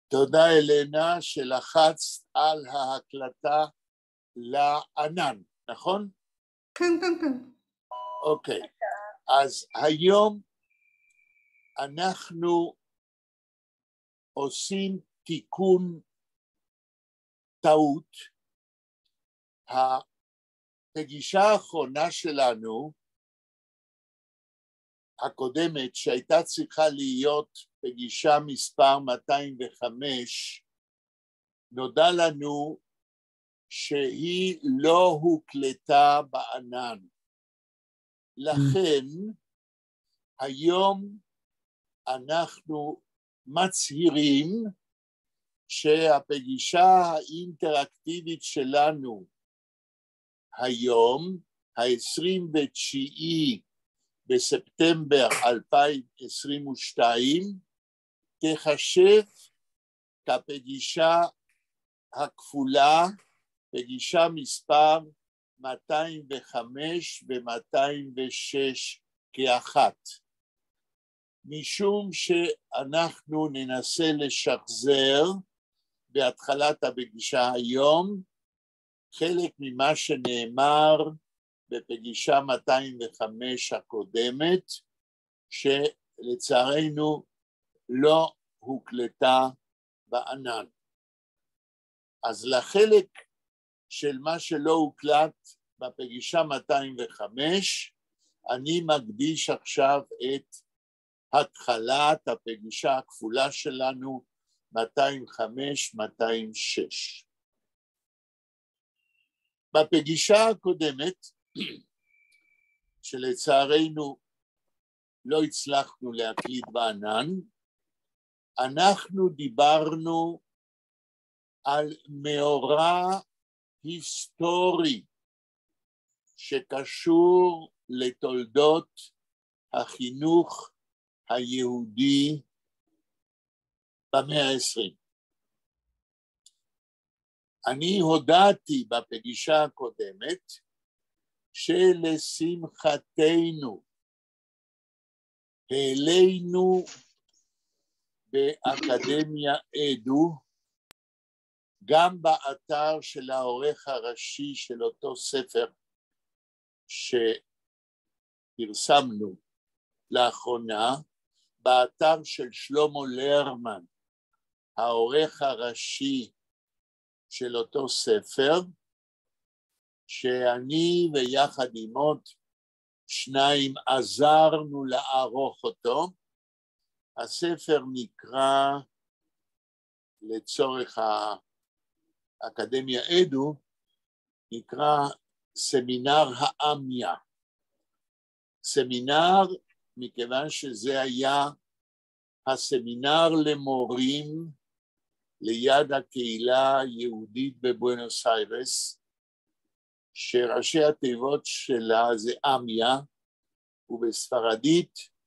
תודה אלנה שלחצת על ההקלטה לענן, נכון? כן, כן, כן. אוקיי, אז היום אנחנו עושים תיקון טעות. הפגישה האחרונה שלנו, הקודמת, שהייתה צריכה להיות פגישה מספר 205, נודע לנו שהיא לא הוקלטה בענן. לכן היום אנחנו מצהירים שהפגישה האינטראקטיבית שלנו היום, ה-29 בספטמבר 2022, תחשב כפגישה הכפולה, פגישה מספר 205 ו-206 כאחת. משום שאנחנו ננסה לשחזר בהתחלת הפגישה היום חלק ממה שנאמר בפגישה 205 הקודמת, שלצערנו לא הוקלטה בענן. אז לחלק של מה שלא הוקלט בפגישה 205, אני מקדיש עכשיו את התחלת הפגישה הכפולה שלנו 205-206. בפגישה הקודמת, שלצערנו לא הצלחנו להקליט בענן, אנחנו דיברנו על מאורע היסטורי שקשור לתולדות החינוך היהודי במאה העשרים. אני הודעתי בפגישה הקודמת שלשמחתנו העלינו באקדמיה אדו, גם באתר של העורך הראשי של אותו ספר שפרסמנו לאחרונה, באתר של שלמה לרמן, העורך הראשי של אותו ספר, שאני ויחד עם עוד שניים עזרנו לערוך אותו. הספר נקרא לצורך האקדמיה אדו, נקרא סמינר האמיה. סמינר, מכיוון שזה היה הסמינר למורים ליד הקהילה היהודית בבואנוס איירס, שראשי התיבות שלה זה אמיה, ובספרדית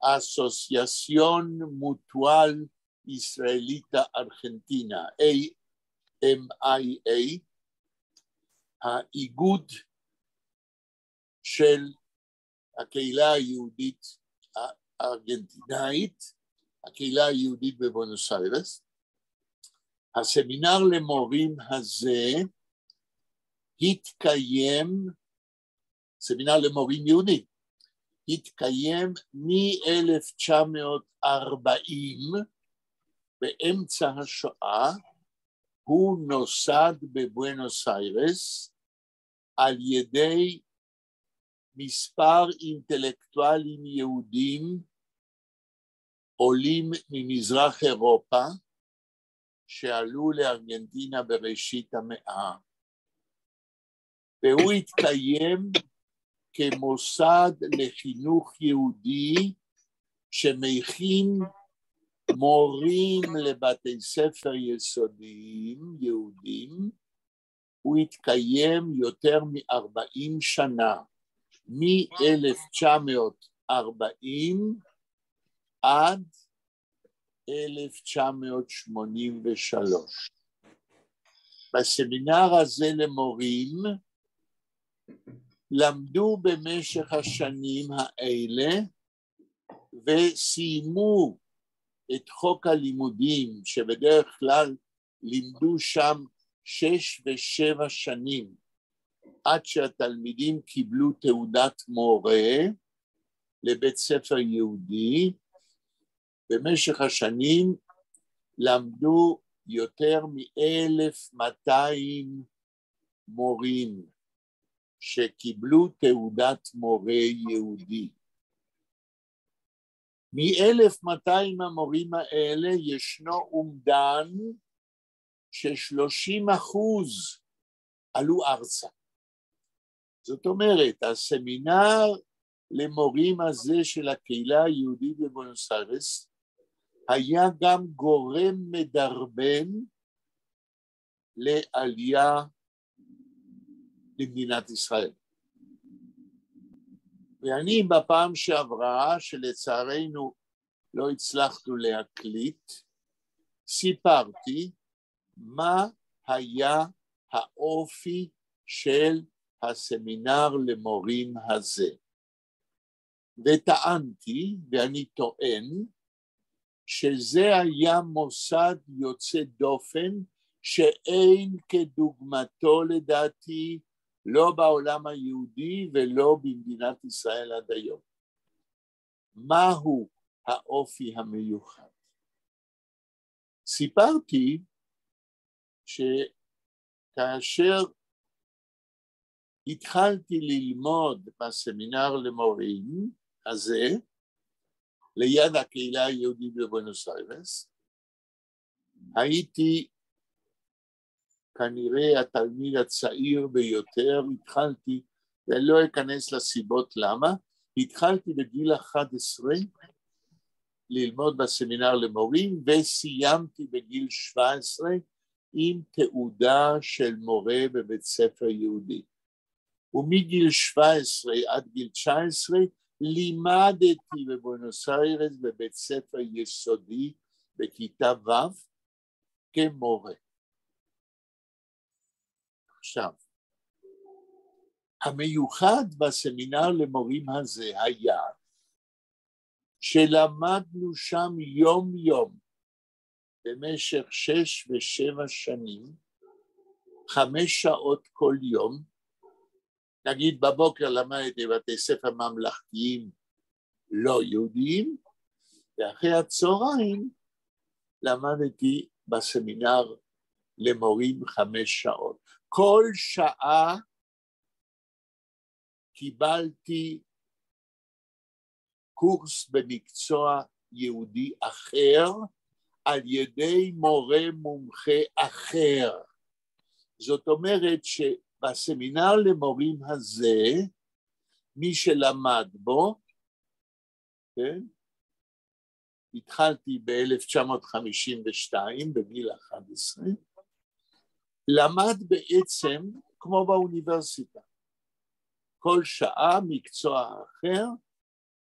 Asociación Mutual Israelita Argentina, AMIA, האיגוד של הקהילה היהודית הארגנטינאית, הקהילה היהודית בבואנוס איירס. הסמינר למורים הזה התקיים, סמינר למורים יהודים, התקיים מ-1940, באמצע השואה, הוא נוסד בבואנוס איירס על ידי מספר אינטלקטואלים יהודים עולים ממזרח אירופה שעלו לארגנטינה בראשית המאה, והוא התקיים כמוסד לחינוך יהודי שמכין מורים לבתי ספר יסודיים יהודים. הוא התקיים יותר מ-40 שנה, מ-1940 עד 1983. בסמינר הזה למורים למדו במשך השנים האלה וסיימו את חוק הלימודים, שבדרך כלל לימדו שם 6 ו-7 שנים עד שהתלמידים קיבלו תעודת מורה לבית ספר יהודי, במשך השנים למדו יותר מ-1,200 מורים שקיבלו תעודת מורה יהודי. מ-1,200 המורים האלה ישנו אומדן ש-30% עלו ארצה. זאת אומרת, הסמינר למורים הזה של הקהילה היהודית בבואנוס איירס היה גם גורם מדרבן לעלייה למדינת ישראל. ואני בפעם שעברה, שלצערנו לא הצלחנו להקליט, סיפרתי מה היה האופי של הסמינר למורים הזה. וטענתי, ואני טוען, שזה היה מוסד יוצא דופן שאין כדוגמתו לדעתי לא בעולם היהודי ולא במדינת ישראל עד היום. מהו האופי המיוחד? סיפרתי שכאשר התחלתי ללמוד בסמינר למורים הזה, ליד הקהילה היהודית בבואנוס איירס, הייתי כנראה התלמיד הצעיר ביותר, התחלתי, ואני לא אכנס לסיבות למה, התחלתי בגיל 11 ללמוד בסמינר למורים וסיימתי בגיל 17 עם תעודה של מורה בבית ספר יהודי. ומגיל 17 עד גיל 19 לימדתי בבואנוס איירס בבית ספר יסודי בכיתה ו' כמורה. עכשיו, המיוחד בסמינר למורים הזה היה שלמדנו שם יום יום במשך 6 ו-7 שנים, 5 שעות כל יום. נגיד בבוקר למדתי בבתי ספר ממלכתיים לא יהודיים, ואחרי הצהריים למדתי בסמינר למורים 5 שעות. כל שעה קיבלתי קורס במקצוע יהודי אחר על ידי מורה מומחה אחר. זאת אומרת שבסמינר למורים הזה, מי שלמד בו, כן? התחלתי ב-1952, בגיל 11, למד בעצם כמו באוניברסיטה. כל שעה מקצוע אחר,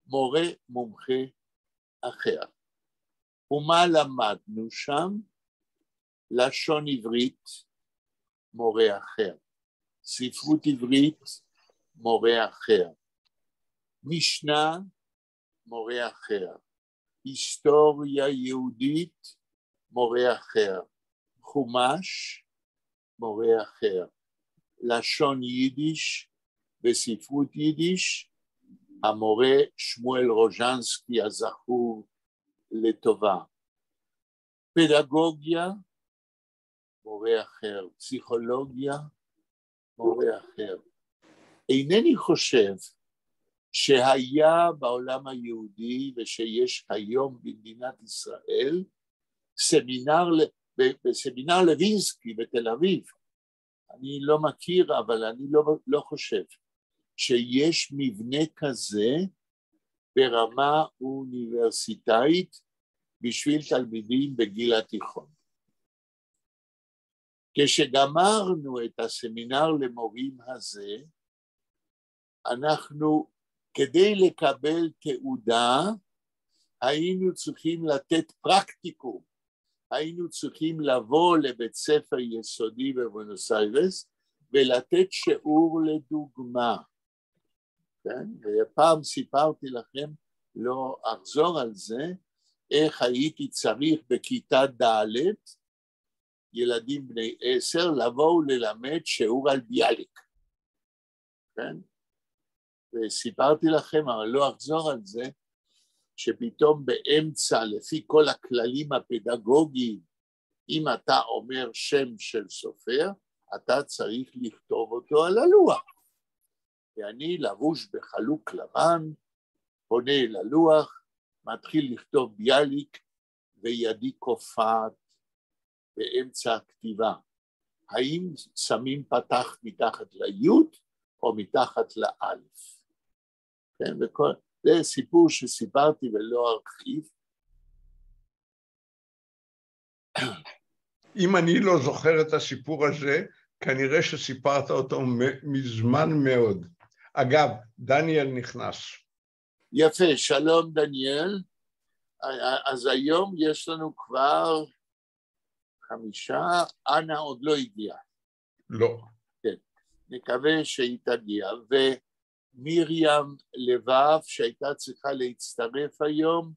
מורה מומחה אחר. ומה למדנו שם? לשון עברית, מורה אחר. ספרות עברית, מורה אחר. משנה, מורה אחר. היסטוריה יהודית, מורה אחר. חומש, מורה אחר. לשון יידיש וספרות יידיש, המורה שמואל רוז'נסקי הזכור לטובה. פדגוגיה, מורה אחר. פסיכולוגיה, מורה אחר. אינני חושב שהיה בעולם היהודי ושיש היום במדינת ישראל סמינר, בסמינר לוינסקי בתל אביב, אני לא מכיר, אבל אני לא חושב שיש מבנה כזה ברמה אוניברסיטאית בשביל תלמידים בגיל התיכון. כשגמרנו את הסמינר למורים הזה, אנחנו, כדי לקבל תעודה, היינו צריכים לתת פרקטיקום, היינו צריכים לבוא לבית ספר יסודי בבואנוס איירס ולתת שיעור לדוגמה. כן? ופעם סיפרתי לכם, לא אחזור על זה, איך הייתי צריך בכיתה ד', ילדים בני 10, לבוא וללמד שיעור על ביאליק, כן? וסיפרתי לכם, אבל לא אחזור על זה, שפתאום באמצע, לפי כל הכללים הפדגוגיים, אם אתה אומר שם של סופר, אתה צריך לכתוב אותו על הלוח. ואני לבוש בחלוק לבן, פונה אל הלוח, מתחיל לכתוב ביאליק, וידי קופאת באמצע הכתיבה. האם שמים פתח מתחת ליוד או מתחת לאלף? כן, וכל, זה סיפור שסיפרתי ולא ארחיב. אם אני לא זוכר את הסיפור הזה, כנראה שסיפרת אותו מזמן מאוד. אגב, דניאל נכנס. יפה, שלום דניאל. אז היום יש לנו כבר 5, אנה עוד לא הגיעה. לא. כן, נקווה שהיא תגיע. ומרים לבב, שהייתה צריכה להצטרף היום,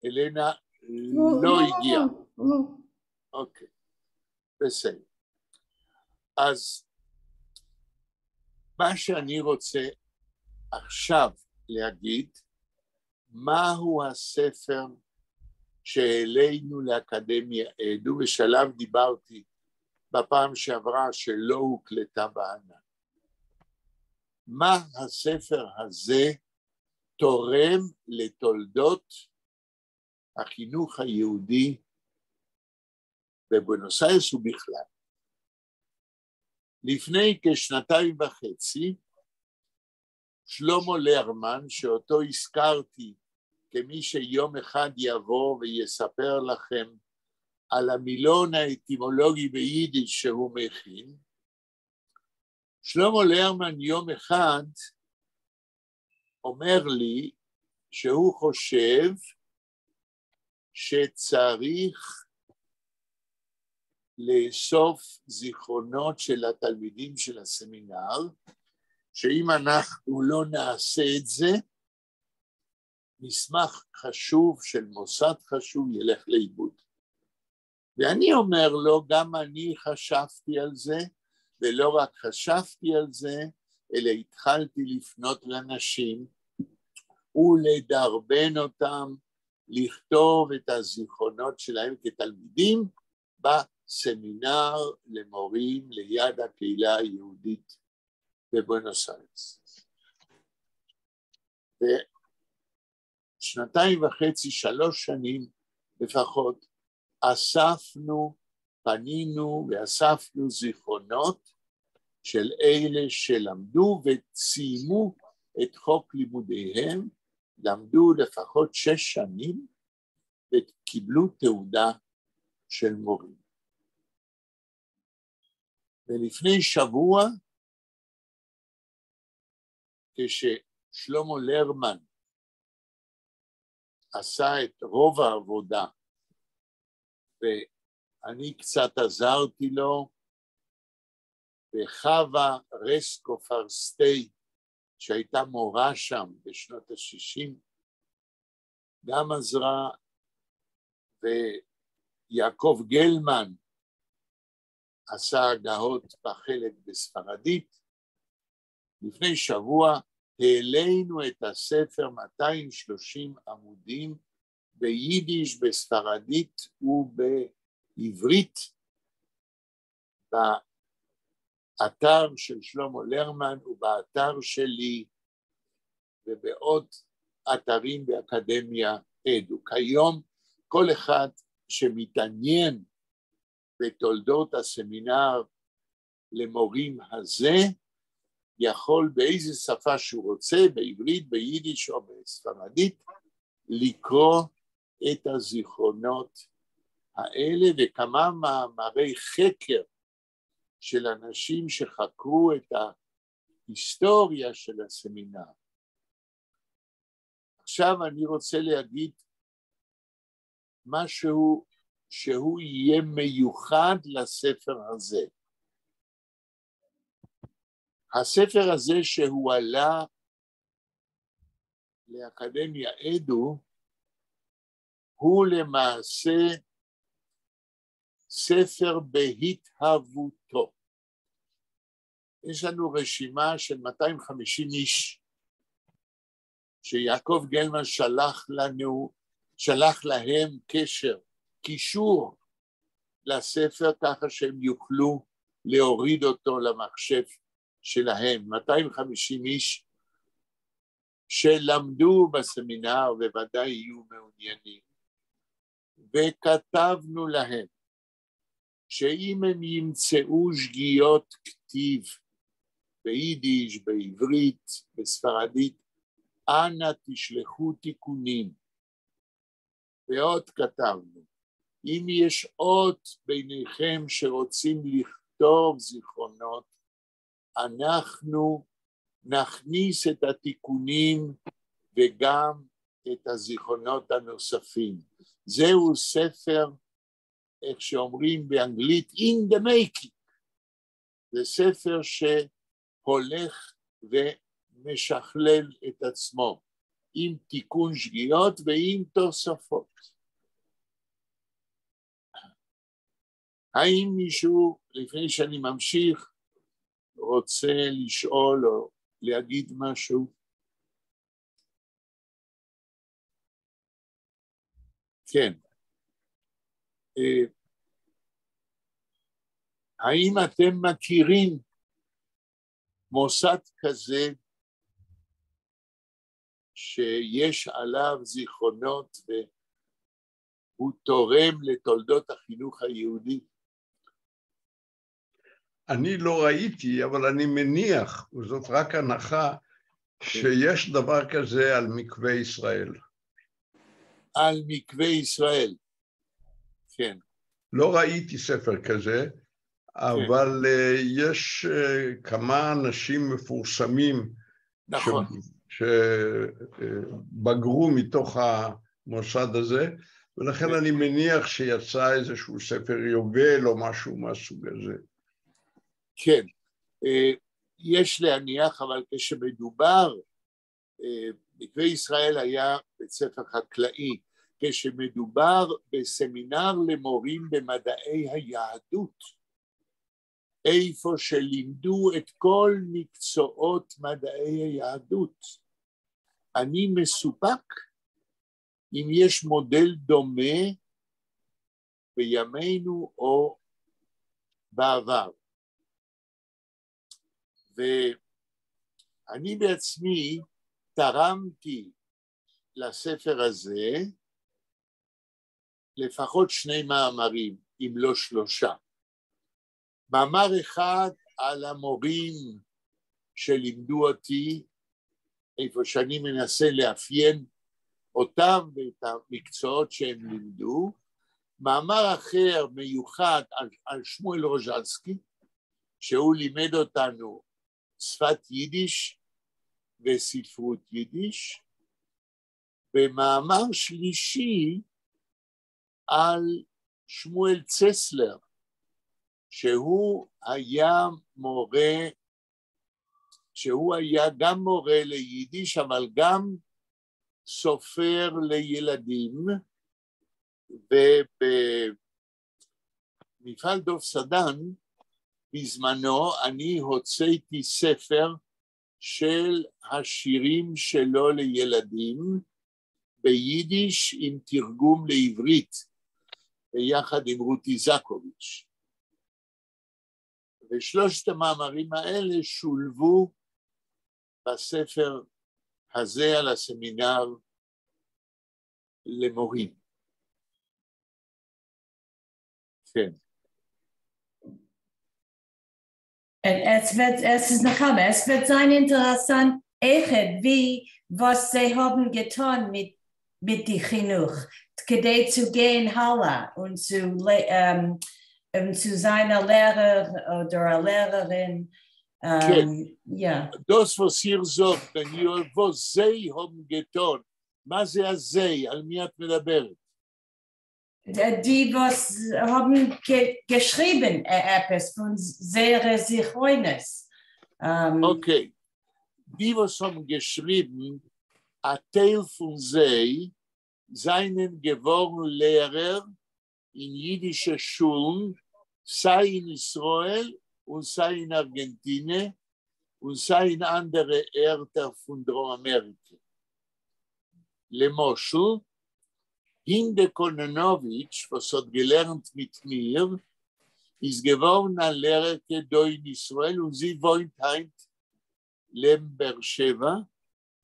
אלנה לא, לא הגיעה. לא. אוקיי, בסדר. אז מה שאני רוצה עכשיו להגיד, מהו הספר שהעלינו לאקדמיה אדו, ושעליו דיברתי בפעם שעברה שלא הוקלטה בענן. מה הספר הזה תורם לתולדות החינוך היהודי בבואנוס איירס ובכלל? לפני כשנתיים וחצי, שלמה לרמן, שאותו הזכרתי כמי שיום אחד יבוא ויספר לכם על המילון האטימולוגי ביידיש שהוא מכין, שלמה לרמן יום אחד אומר לי שהוא חושב שצריך לאסוף זיכרונות של התלמידים של הסמינר, שאם אנחנו לא נעשה את זה, מסמך חשוב של מוסד חשוב ילך לאיבוד. ואני אומר לו, גם אני חשבתי על זה, ולא רק חשבתי על זה, אלא התחלתי לפנות לאנשים ולדרבן אותם לכתוב את הזיכרונות שלהם כתלמידים בסמינר למורים ליד הקהילה היהודית בבואנוס איירס. ושנתיים וחצי, 3 שנים לפחות, אספנו, פנינו ואספנו זיכרונות של אלה שלמדו וסיימו את חוק לימודיהם, למדו לפחות 6 שנים וקיבלו תעודה של מורים. ולפני שבוע, כששלמה לרמן עשה את רוב העבודה, ואני קצת עזרתי לו, וחווה רסקו פרסטי, שהייתה מורה שם בשנות ה-60, גם עזרה, ויעקב גלמן עשה הגהות בחלק בספרדית. לפני שבוע העלינו את הספר 230 עמודים ביידיש, בספרדית ובעברית, באתר של שלמה לרמן ובאתר שלי ובעוד אתרים באקדמיה אדו. כיום כל אחד שמתעניין בתולדות הסמינר למורים הזה, יכול באיזה שפה שהוא רוצה, בעברית, ביידיש או בספרדית, לקרוא את הזיכרונות האלה וכמה מאמרי חקר של אנשים שחקרו את ההיסטוריה של הסמינר. עכשיו אני רוצה להגיד משהו שהוא יהיה מיוחד לספר הזה. הספר הזה שהוא עלה לאקדמיה אדו, הוא למעשה ספר בהתהוותו. יש לנו רשימה של 250 איש שיעקב גלמן שלח לנו, שלח להם קשר, קישור לספר ככה שהם יוכלו להוריד אותו למחשב שלהם. 250 איש שלמדו בסמינר וודאי יהיו מעוניינים. וכתבנו להם שאם הם ימצאו שגיאות כתיב ביידיש, בעברית, בספרדית, אנא תשלחו תיקונים. ועוד כתבנו, אם יש עוד ביניכם שרוצים לכתוב זיכרונות, אנחנו נכניס את התיקונים וגם את הזיכרונות הנוספים. זהו ספר, איך שאומרים באנגלית, in the making. זה ספר שהולך ומשכלל את עצמו, עם תיקון שגיאות ועם תוספות. האם מישהו, לפני שאני ממשיך, רוצה לשאול או להגיד משהו? כן. האם אתם מכירים מוסד כזה שיש עליו זיכרונות והוא תורם לתולדות החינוך היהודי? אני לא ראיתי, אבל אני מניח, וזאת רק הנחה, שיש דבר כזה על מקווה ישראל. על מקווה ישראל, כן. לא ראיתי ספר כזה, אבל יש כמה אנשים מפורסמים נכון. שבגרו מתוך המוסד הזה, ולכן אני מניח שיצא איזשהו ספר יובל או משהו מהסוג הזה. כן, יש להניח, אבל כשמדובר, מקווה ישראל היה בית ספר חקלאי, כשמדובר בסמינר למורים במדעי היהדות, איפה שלימדו את כל מקצועות מדעי היהדות, אני מסופק אם יש מודל דומה בימינו או בעבר. ואני בעצמי תרמתי לספר הזה לפחות שני מאמרים, אם לא שלושה. מאמר אחד על המורים שלימדו אותי, איפה שאני מנסה לאפיין אותם ואת המקצועות שהם לימדו. מאמר אחר מיוחד על שמואל רוז'נסקי, שהוא לימד אותנו שפת יידיש וספרות יידיש, ומאמר שלישי על שמואל צסלר, שהוא היה מורה, שהוא היה גם מורה ליידיש, אבל גם סופר לילדים, ובמפעל דוב סדן, בזמנו אני הוצאתי ספר של השירים שלו לילדים ביידיש עם תרגום לעברית, ביחד עם רותי זקוביץ'. ושלושת המאמרים האלה שולבו בספר הזה על הסמינר למורים. כן. עס וועט, עס איז נחמה, עס וועט זיין אינטערעסאנט אויכעט ווי וואס זיי האבן געטון מיט מיט די חינוך כדי צו גיין הלאה און צו און צו זיין א לערער אדער א לערערין. כן, דאס וואס איר זאגט ווען איר וואס זיי האבן געטון, מה זה הזיי? על מי את מדברת? די וואס האבן געשריבן עפעס פון זייערע זכרונות. Okay, די וואס האבן געשריבן, א טייל פון זיי זײַנען געוואָרן לערער אין ייִדישע שולן סײַ אין ישׂראל און סײַ אין אַרגענטינע און סײַ אין אַנדערע ערטער פֿון דרום-אַמעריקע. למשל, הינדע קאָנאָנאָוויטש, וואָס האָט געלערנט מיט מיר, איז געוואָרן אַ לערערקע דאָ אין ישׂראל און זי וואוינט הײַנט לעבן באר-שבֿע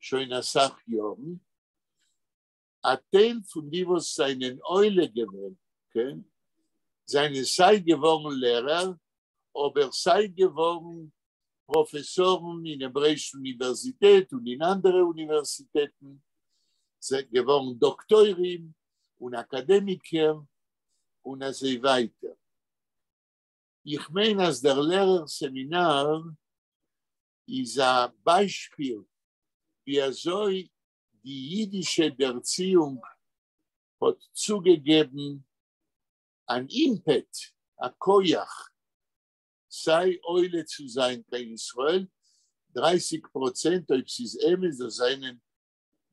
שוין אַ סך יאָרן. אַ טייל פֿון די וואָס זײַנען עולה געווען, כן, זײַנען סײַ געוואָרן לערער, אָבער סײַ געוואָרן פּראָפֿעסאָרן אין העברעיִשן אוניווערסיטעט און אין אַנדערע אוניווערסיטעטן, זענען געוואָרן דאָקטוירים און אַקאַדעמיקער און אַזוי ווײַטער. איך מיין אַז דער לערער-סעמינאַר איז אַ בײַשפּיל ווי אַזוי די ייִדישע דערציִונג האָט צוגעגעבן אַן אימפּעט, אַ כּוח, סײַ עולה צו זײַן קיין ישׂראל, 30%, אויב ס'איז אמת, דאָס זײַנען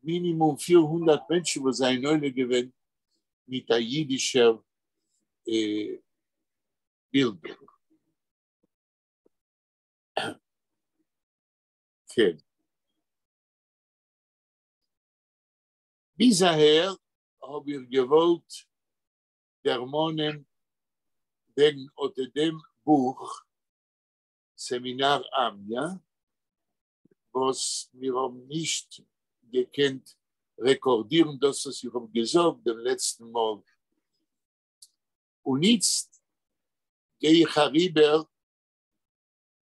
מינימום 400 מענטשן וואָס זײַנען עולה געווען מיט אַ ייִדישער בילדונג. כן. ביז אַהער האָב איך געוואָלט דערמאָנען וועגן אָט דעם בוך סעמינאַר עמיה, וואָס מיר האָבן נישט געקענט רעקאָרדירן דאָס וואָס איך האָב געזאָגט דעם לעצטן מאָל. און איצט גיי איך אַריבער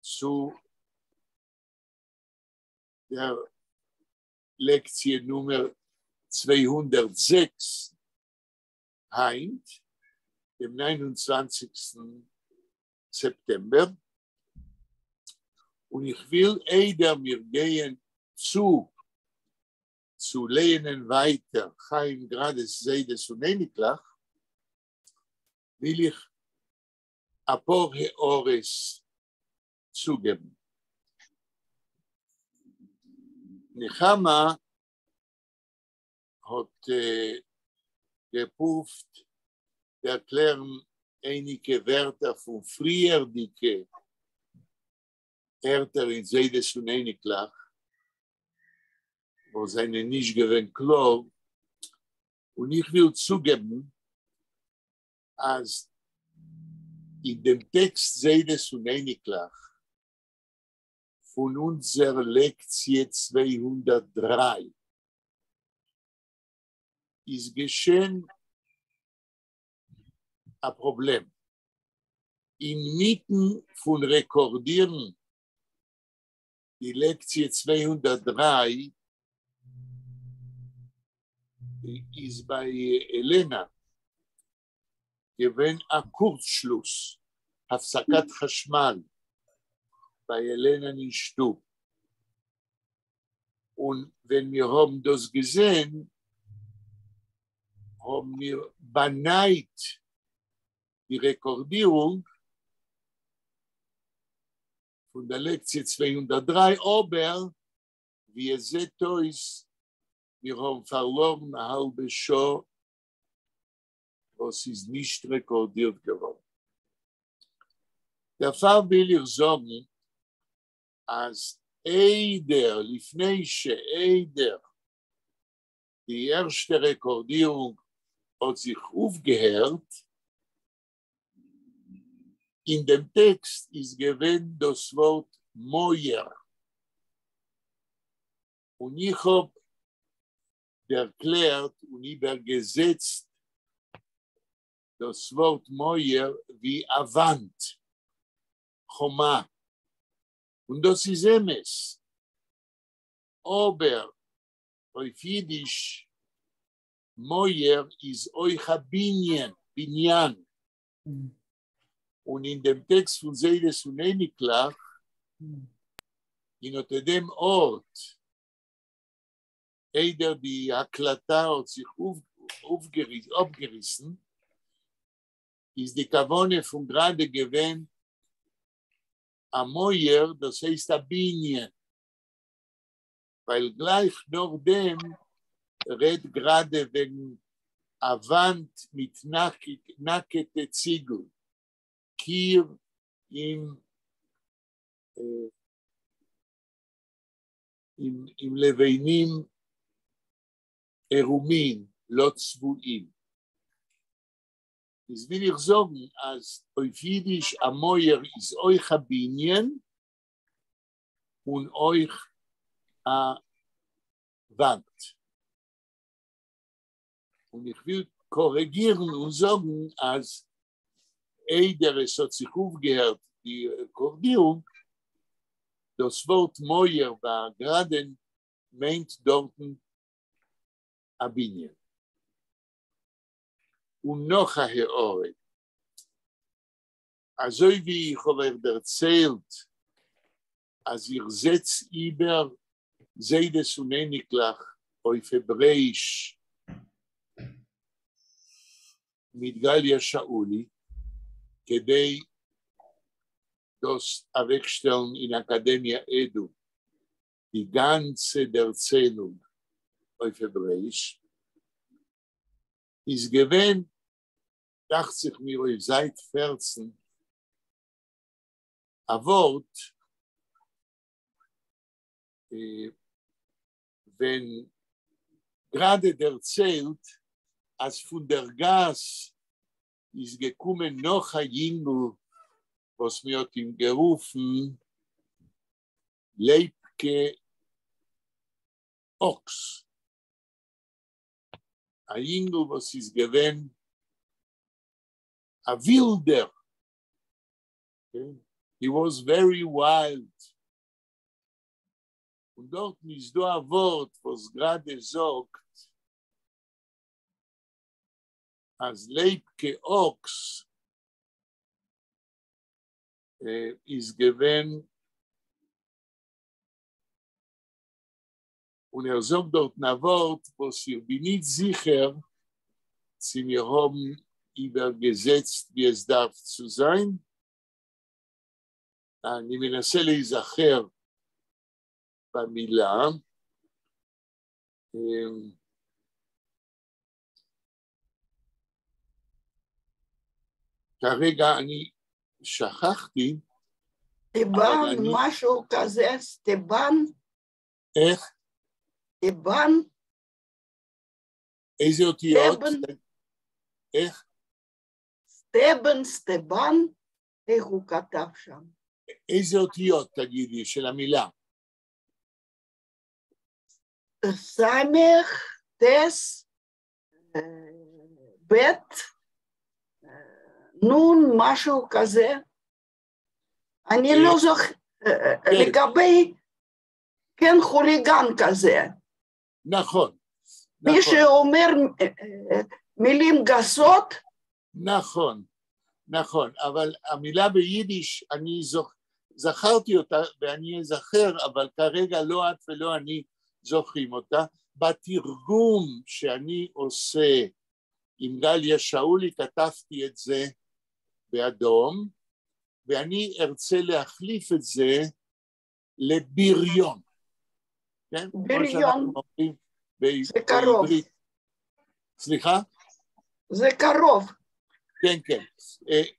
צו דער לעקציע נומער 206 הײַנט, דעם 29. סעפּטעמבער, און איך וויל איידער מיר גייען צו צו לייענען ווײַטער חיים גראַדעס זיידעס און אייניקלעך, וויל איך אַ פּאָר הערות צוגעבן. נחמה האָט געפּרוּווט דערקלערן אייניקע ווערטער פֿון פֿריִערדיקע ערטער אין זיידעס און אייניקלעך, וואָס זענען נישט געווען קלאָר, און איך וויל צוגעבן, אַז אין דעם טעקסט זיידעס און אייניקלעך פֿון אונדזער לעקציע 203 איז געשען אַ פּראָבלעם. אין מיטן פֿון רעקאָרדירן די לעקציע 203 איז בײַ העלענאַ געווען אַ קורצשלוס, הפֿסקת חשמל בײַ העלענאַן אין שטוב. און ווען מיר האָבן דאָס געזען, האָבן מיר באַנײַט די רעקאָרדירונג פֿון דער לעקציע 203, אָבער ווי עס זעט אויס, מיר האָבן פֿאַרלאָרן אַ האַלבע שעה, וואָס איז נישט רעקאָרדירט געוואָרן. דערפֿאַר וויל איך זאָגן, אַז איידער, לפֿני שאיידער די ערשטע רעקאָרדירונג האָט זיך אויפֿגעהערט, אין דעם טעקסט איז געווען דאָס וואָרט מויער. און איך האָב דערקלערט און איבערגעזעצט דאָס וואָרט מויער ווי אַ וואַנט, חומה. און דאָס איז אמת. אָבער אויף ייִדיש מויער איז אויך אַ בנין, בנין. און אין דעם טעקסט פֿון זיידעס און אייניקלעך, אין אָט דעם אָרט, איידער די הקלטה האָט זיך אָפּגעריסן, איז די כּוונה פֿון גראַדע געווען אַ מויער, דאָס הייסט אַ בנין. ווײַל גלײַך נאָך דעם רעדט גראדע וועגן א וואנט מיט נאקעטע ציגל, קיר עם עם לבנים ערומים, לא צבועים. איז וויל איך זאגן אז אויף אידיש א מויער איז אויך א בנין און אויך א וואנט. און איך וויל קארעגירן און זאגן אז איידער עס האט זיך אויפגעהערט די רעקארדירונג, דאס ווארט מויער ביי גראדען מיינט דארטן א בנין. און נאך א הערה, אזוי ווי איך האב אייך דערציילט אז איך זעץ איבער זיידעס און אייניקלעך אויף העברעאיש מיט גליה שאולי כדי דאס אוועקשטעלן אין אקאדעמיע עדו די גאנצע דערציילונג אויף העברעאיש, איז געווען, דאכט זיך מיר אויף זייט 14, א ווארט ווען גראדע דערציילט אז פון דער גאס איז געקומען נאך א יונגל וואס מען האט אים גערופן לייבקע אקס, א יונגל וואס איז געווען א ווילדער, he was very wild, און דארטן איז דא א ווארט וואס גראדע זאגט אז לייבקע אקס איז געווען, און ער זאגט דארטן א ווארט וואס איך בין נישט זיכער צו מיר האבן איבערגעזעצט ווי עס דארף צו זיין. אני מנסה להיזכר במילה. כרגע אני שכחתי. סטבן, משהו כזה, סטבן. איך? סטבן. איזה אותיות? איך? סטבן, סטבן, איך הוא כתב שם? איזה אותיות, תגידי, של המילה? סמך, טס, בית, נון, משהו כזה. אני לא זוכרת, לגבי, כן, חוליגן כזה. נכון. מי שאומר מילים גסות. נכון, נכון, אבל המילה ביידיש, אני זכרתי אותה ואני אזכר, אבל כרגע לא את ולא אני זוכרים אותה. בתרגום שאני עושה עם גליה שאולי, כתבתי את זה באדום, ואני ארצה להחליף את זה לבריון. כן? בריון. זה קרוב. סליחה? זה קרוב. כן, כן,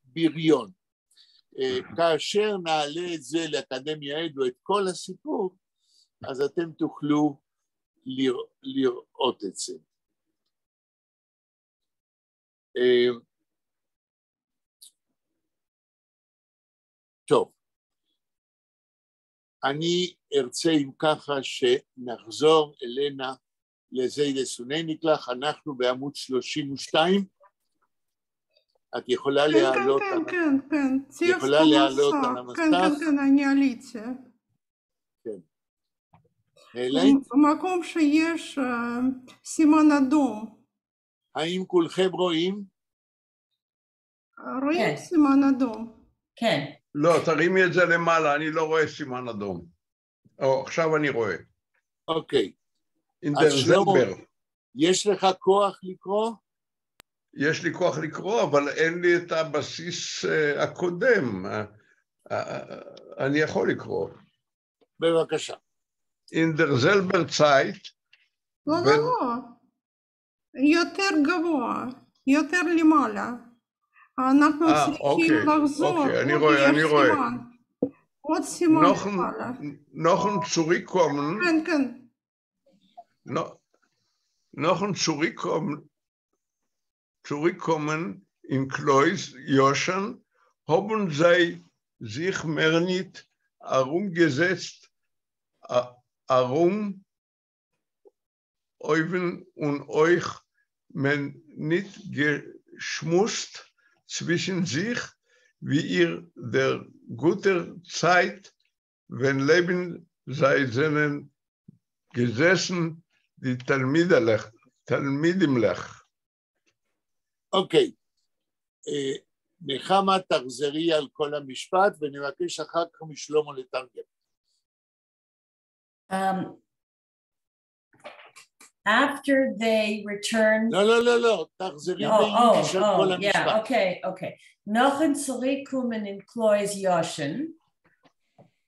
בריון. כאשר נעלה את זה לאקדמיה אדו, את כל הסיפור, אז אתם תוכלו לראות את זה. טוב, אני ארצה אם ככה שנחזור אלינה לזיידעס און אייניקלעך, אנחנו בעמוד 32, את יכולה להעלות כן, כן, כן, כן, יכולה להעלות על המסך? כן, כן, כן, אני עליתי. כן. העלית? במקום שיש סימן אדום. האם כולכם רואים? רואים סימן אדום. כן. לא, תרימי את זה למעלה, אני לא רואה סימן אדום. או, עכשיו אני רואה. אוקיי. אין דער זעלבער. יש לך כוח לקרוא? יש לי כוח לקרוא, אבל אין לי את הבסיס הקודם. אני יכול לקרוא. בבקשה. אין דער זעלבער צײַט. לא, לא, לא. יותר גבוה, יותר למעלה. אנחנו צריכים לחזור, אוקיי, אני עוד רואה, יש אני רואה. סימן. עוד סימן למעלה. נאָכן צוריקקומען, כן, כן. נאָכן צוריקקומען אין קלויז ישן, האָבן זיי זיך מער ניט אַרומגעזעצט אַרום אויוון און אויך מער ניט געשמועסט צווישן זיך, ווי אין דער גוטער צײַט, ווען לעבן זיי זענען געזעסן די תלמידלעך, תלמידימלעך. אוקיי, נחמה, תחזרי על כל המשפט ונבקש אחר כך משלמה לתרגם. After they returned. לא, לא, לא, לא, תחזרי ביידיש על כל המשפט. Okay. נאָכן צוריקקומען אין קלויז ישן,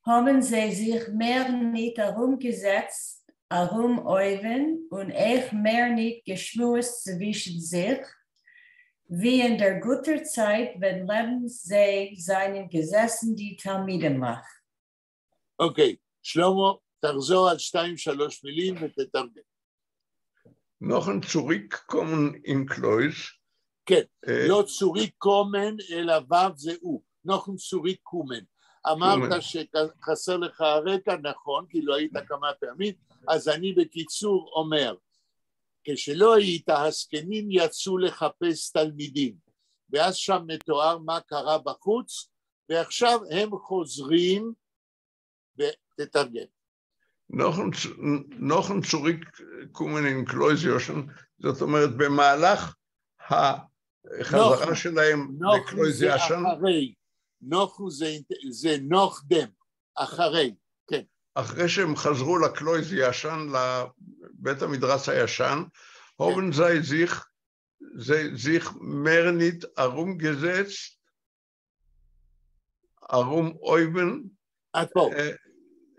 האָבן זיי זיך מער ניט אַרומגעזעצט אַרום אויוון און אויך מער ניט געשמועסט צווישן זיך, ווי אין דער גוטער צײַט, ווען לעבן זיי זײַנען געזעסן די תלמידימלעך. אוקיי, שלמה, תחזור על שתיים, שלוש מילים ותתרגם. נאָכן צוריקקומען אין קלויז. כן, לא צוריקקומען, אלא ו' זה הוא, נאָכן צוריקקומען. אמרת שחסר לך הרקע, נכון, כי לא היית כמה פעמים, אז אני בקיצור אומר, כשלא היית, הזקנים יצאו לחפש תלמידים, ואז שם מתואר מה קרה בחוץ, ועכשיו הם חוזרים, ותתרגם. נאָכן צוריקקומען אין קלויז ישן, זאת אומרת, במהלך החזרה שלהם לקלויז ישן. אחרי, נאָכן זה נאָך דעם, אחרי, כן. אחרי שהם חזרו לקלויז ישן, לבית המדרש הישן, האָבן זיי זיך מער ניט אַרומגעזעצט, אַרום אויוון. עד פה.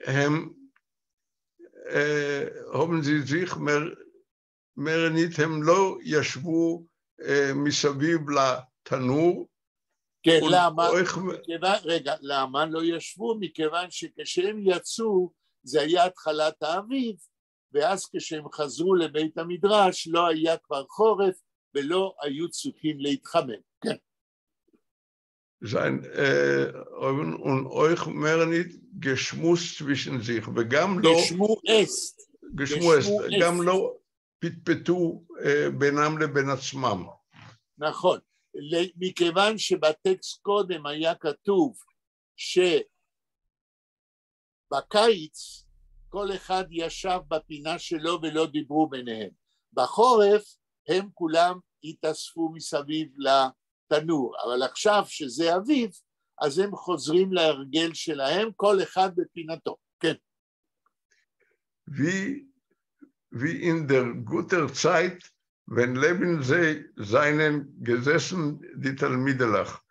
הם, האָבן זיי זיך מער ניט, הם לא ישבו מסביב לתנור. כן, למה? רגע, למה לא ישבו? מכיוון שכשהם יצאו, זה היה התחלת האביב, ואז כשהם חזרו לבית המדרש, לא היה כבר חורף, ולא היו צריכים להתחמם. כן. זײַנען און אויך מער ניט געשמועסט צווישן זיך, וגם לא געשמועסט. געשמועסט, גם לא פטפטו בינם לבין עצמם. נכון. מכיוון שבטקסט קודם היה כתוב שבקיץ כל אחד ישב בפינה שלו ולא דיברו ביניהם. בחורף הם כולם התאספו מסביב לתנור, אבל עכשיו שזה אביב, אז הם חוזרים להרגל שלהם, כל אחד בפינתו, כן. ווי אין דער גוטער צײַט, ווען לעבן זיי זײַנען געזעסן די תלמידלעך.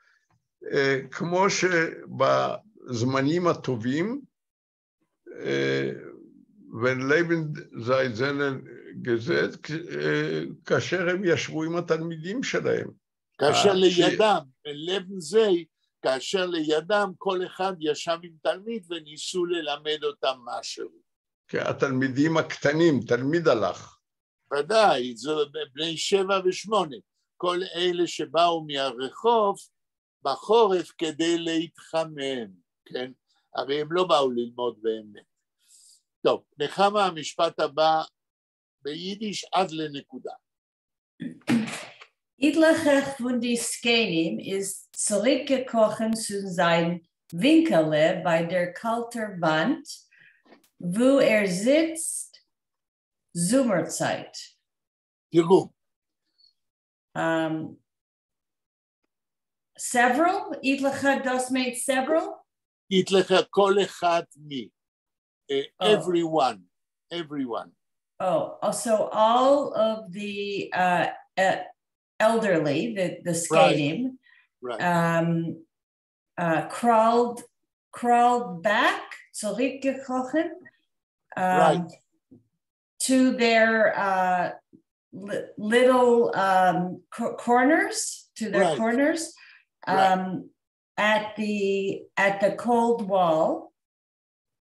כמו שבזמנים הטובים, ווען לעבן זיי זײַנען געזעסן, כאשר הם ישבו עם התלמידים שלהם. כאשר לידם, לעבן זיי, כאשר לידם כל אחד ישב עם תלמיד וניסו ללמד אותם משהו. כן, התלמידים הקטנים, תלמידלעך. ודאי, זה בני 7 ו-8, כל אלה שבאו מהרחוב בחורף כדי להתחמם, כן? הרי הם לא באו ללמוד באמת. טוב, נחמה, המשפט הבא ביידיש עד לנקודה. איטלעכער פֿון די זקנים איז צוריקגעקראָכן צו זײַן ווינקעלע בײַ דער קאַלטער וואַנט, וווּ ער זיצט זומערצײַט. תרגום. Several, איטלעכער דאָס מיינט several? איטלעכער כל אחד מי. Everyone, everyone. Oh, so all of the elderly, the זקנים, crawled back, צוריקגעקראָכן, to their little corners, to their corners, at the cold wall,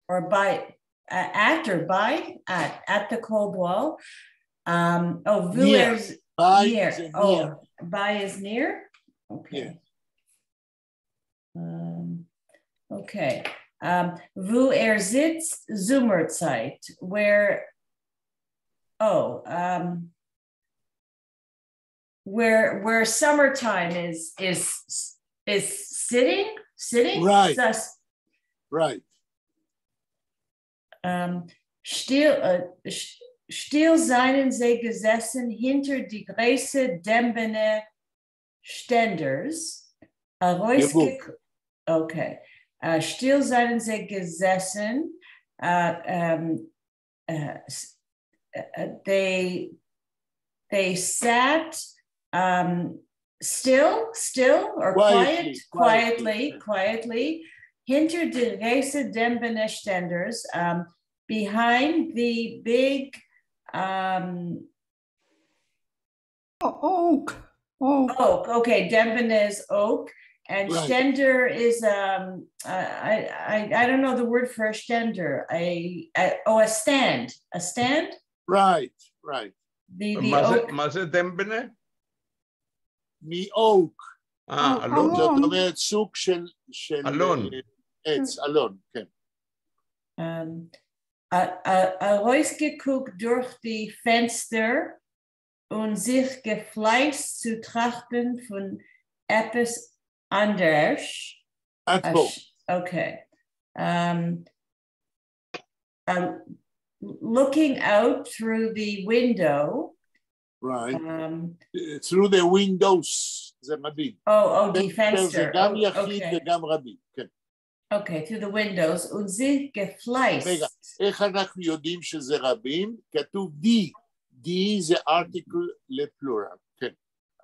or by, at or by, at the cold wall. Oh, near. By near. Is near. Oh, by is near? Okay. Yeah. Okay. וווּ ער זיצט זומערצײַט, where, oh, where summertime is sitting? Right. Right. שטיל זײַנען זיי געזעסן הינטער די גרויסע דעמבענע שטענדערס. Okay. שטיל זײַנען זיי געזעסן. They sat still or quietly, הינטער די גרויסע דעמבענע שטענדערס, behind the big oak. Oak. Okay, דעמבענע is oak, and right. שטענדער is I don't know the word for a שטענדער. A stand. A stand? Right, right. The oak. מה זה דמבנה? מ oak. אלון. זאת אומרת סוג של אלון. עץ, אלון, כן. אַרויסגעקוקט דורך די פֿענצטער און זיך געפֿלײַסט צו טראַכטן פֿון עפּעס אַנדערש. Okay. Looking out through the window. Right. Through the windows, זה מדהים. Oh, the פֿענצטער. זה גם יחיד וגם רבים, כן. Okay, through the windows, און זיך געפֿלײַסט. רגע, איך אנחנו יודעים שזה רבים? כתוב די. די זה article ל plural, כן.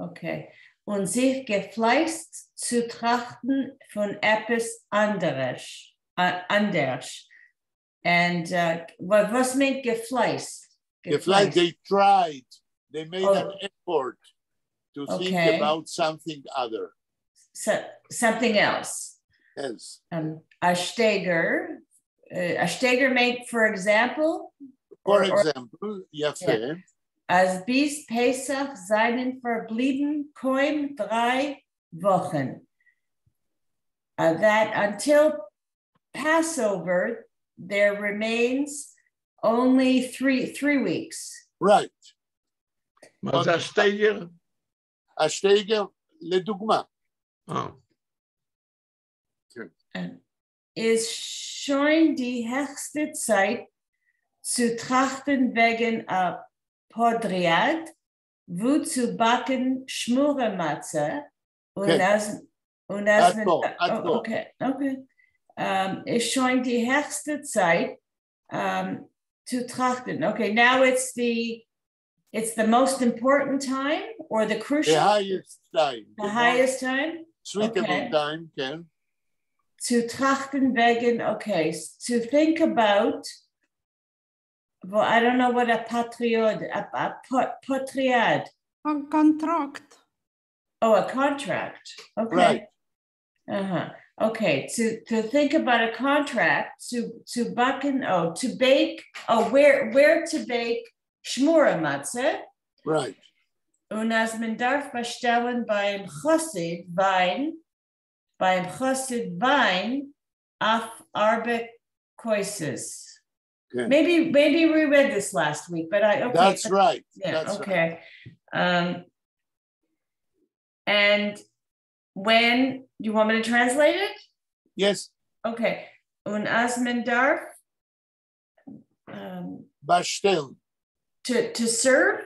Okay. און זיך געפֿלײַסט צו טראַכטן פֿון עפּעס אַנדערש. And וואָס מיינט געפֿלײַסט? געפֿלײַסט, they tried. They made an effort to think about something other. So, something else. Yes. אַ שטייגער. אַ שטייגער מיינט, for example? For example, יפה. אַז ביז פּסח זײַנען פֿאַרבליבן קוים דרײַ וואָכן. That until Passover, there remains only three weeks. Right. מה זה השטייגר? השטייגר, לדוגמה. איז שוין די העכסטע צײַט צו טראַכטן וועגן אַ פּאָדריאַד, וווּ צו באַקן שמורה-מצה. און אַז מען, okay, okay. איז שוין די העכסטע צײַט צו טראַכטן. Okay, now it's the most important time or the crucial? The highest time. The highest time? Suitable time, כן. צו טראַכטן וועגן, okay, to think about, well, I don't know what a patriot, a potriad. A contract. Oh, a contract. Okay. Right. Uh-huh. Okay, to think about a contract, to backen, oh, to bake, oh, where to bake שמורה מצה. Right. און אַז מען דאַרף באַשטעלן בײַם חסיד ווײַן אויף אַרבע כּוסות. Okay. Maybe we read this last week, but I, okay. That's right. Yeah, that's okay. Right. And when, do you want me to translate it? Yes. Okay. און אַז מען דאַרף באַשטעלן. To serve,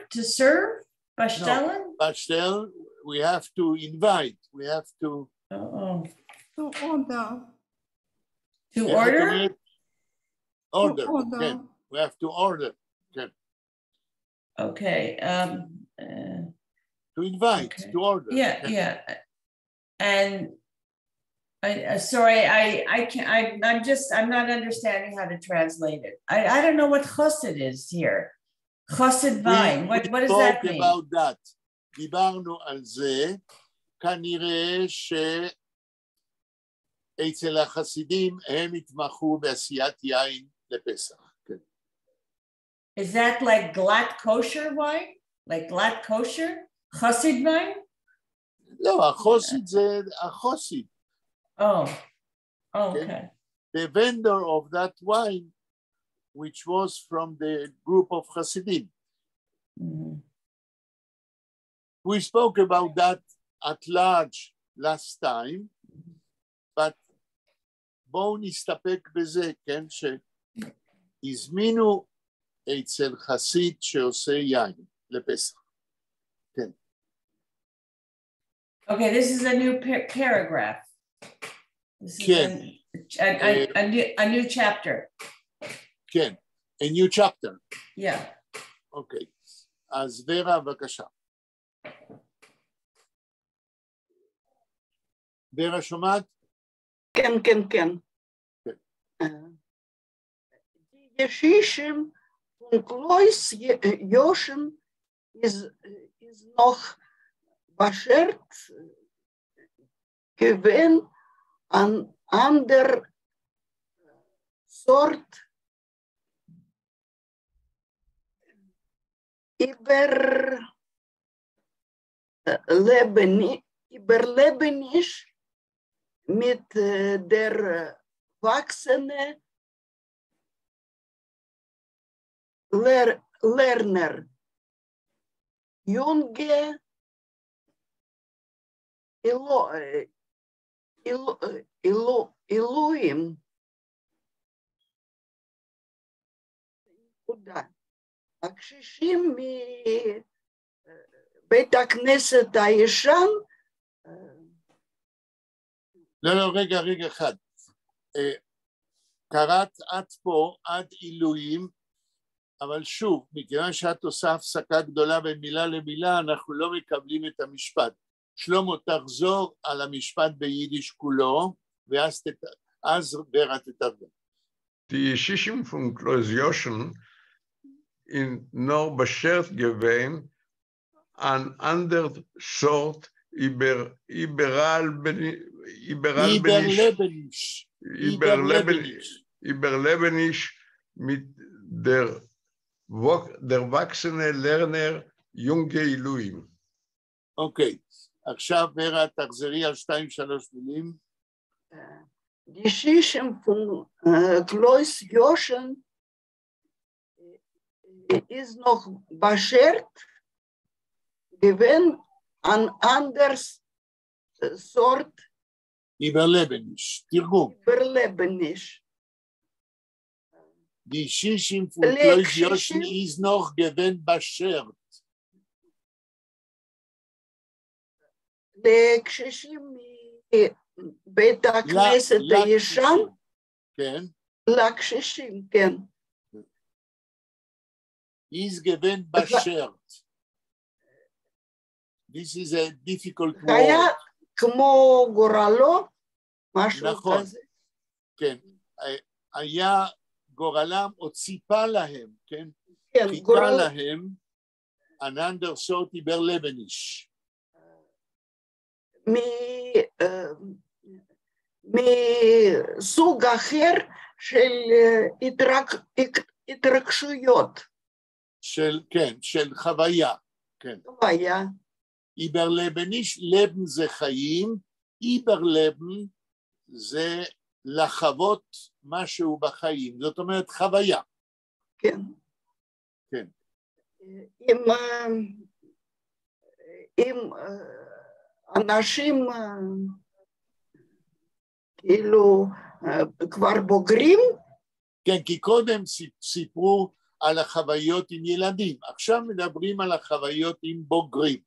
באַשטעלן? No, באַשטעלן, we have to invite, we have to... To order. To order? Order, To order. Okay. We have to order. Okay. Okay. To invite, okay. To order. Yeah, okay. Yeah. And I sorry, I can't, I'm not understanding how to translate it. I don't know what chassid is here. חסיד ווײַן, what does that mean? about that. דיברנו על זה, כנראה שאצל החסידים הם התמחו בעשיית יין לפסח. כן. Is that like glatt kosher wine? Like glatt kosher? חסיד wine? לא, החוסיד זה החוסיד. Oh, okay. The vendor of that wine, which was from the group of Hasidim. We spoke about that at large last time, but בואו נסתפק בזה, כן, שהזמינו אצל חסיד שעושה יין לפסח. כן. Okay, this is a new paragraph. This is כן. a new chapter. כן, a new chapter. Yeah. אוקיי, אז ורה, בבקשה. ורה שומעת? כן, כן, כן. ישישים פֿון קלויז יושן איז נאָך באַשערט געווען אַן אַנדער סאָרט איבערלעבעניש מיט דערוואַקסענע לערנער, יונגע עילויים. נקודה. הקשישים מבית הכנסת הישן. לא, לא, רגע, רגע אחד. קראת עד פה, עד עילויים, אבל שוב, מכיוון שאת עושה הפסקה גדולה בין מילה למילה, אנחנו לא מקבלים את המשפט. שלמה, תחזור על המשפט ביידיש כולו, ואז ורה תתרגם. די ישישים פֿון קלויז יושן איז נאָך באַשערט געווען אַן אַנדער סאָרט איבערלעבעניש מיט דערוואַקסענע לערנער יונגע עילויים. אוקיי, עכשיו ורה תחזרי על שתיים שלוש מילים. די שישים פֿון קלויז יושן איז נאָך באַשערט געווען אַן אַנדער סאָרט איבערלעבעניש, תרגום. איבערלעבעניש. די שישים פֿון קלויז יושן איז נאָך געווען באַשערט. לקשישים מבית הכנסת הישן? כן. לקשישים, כן. איז געווען באַשערט. This is a difficult word. היה כמו גורלו, משהו נכון, כזה. כן, היה גורלם או ציפה להם, כן? כן, חיכה גורל... להם, אַן אַנדער סאָרט איבערלעבעניש. מסוג אחר של התרגשויות. של, כן, של חוויה, כן. חוויה. איבערלעבעניש, לעבן זה חיים, איבערלעבן זה לחוות משהו בחיים, זאת אומרת חוויה. כן. כן. אם אנשים כאילו כבר בוגרים. כן, כי קודם סיפרו על החוויות עם ילדים, עכשיו מדברים על החוויות עם בוגרים.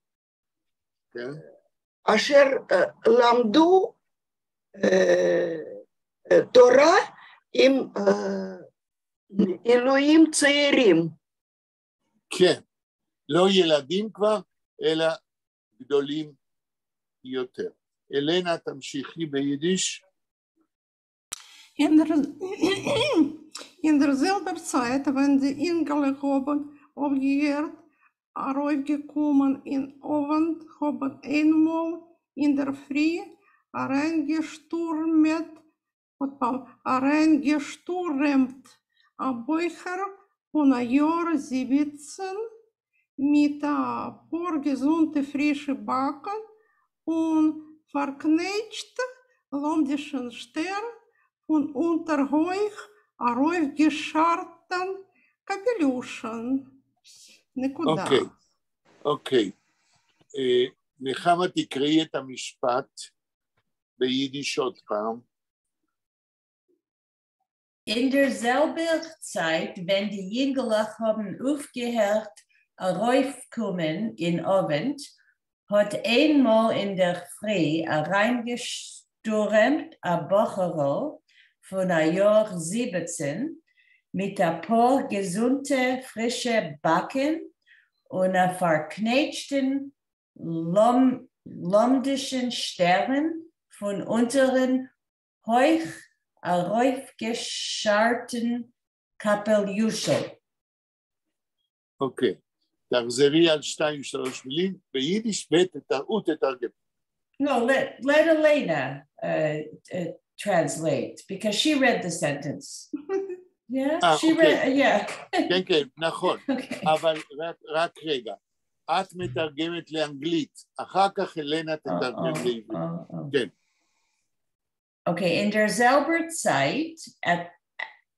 כן? אשר למדו תורה עם עילויים צעירים. כן, לא ילדים כבר, אלא גדולים יותר. אלנה, תמשיכי ביידיש. אין דער זעלבער צײַט, ווען די ייִנגעלעך האָבן אויפֿגעהערט אַרויפֿקומען אין אָוונט, האָבן איין מאָל אין דער פֿרי אַרײַנגעשטורעמט, עוד פעם, אַרײַנגעשטורעמט אַ בחור פֿון אַ יאָר 17 מיט אַ פּאָר געזונטע פֿרישע באַקן און פֿאַרקנייטשט לומדישן שטערן פֿון אונטער הויך אַרויפֿגעשאַרטן קאַפּעליושל. נקודה. אוקיי, אוקיי. נחמה, תקראי את המשפט ביידיש עוד פעם. אין דער זעלבער צײַט, ווען די ייִנגעלעך האָבן אויפֿגעהערט אַרויפֿקומען אין אָוונט, האָט איין מאָל אין דער פֿרי אַרײַנגעשטורעמט אַ בחורל פֿון אַ יאָר 17 מיט אַ פּאָר געזונטע פֿרישע באַקן און אַ פֿאַרקנייטשטן לומדישן שטערן פֿון אונטערן הויך אַרויפֿגעשאַרטן קאַפּעליושל. אוקיי, תחזרי על שתיים שלוש מילים ביידיש ותתרגם. No, let Elena translate because she read the sentence. Yeah, she read, yeah. כן, כן, נכון, Okay. אבל רק רגע. את מתרגמת לאנגלית, אחר כך אלנה תתרגם לעברית. כן. Okay, אין דער זעלבער צײַט,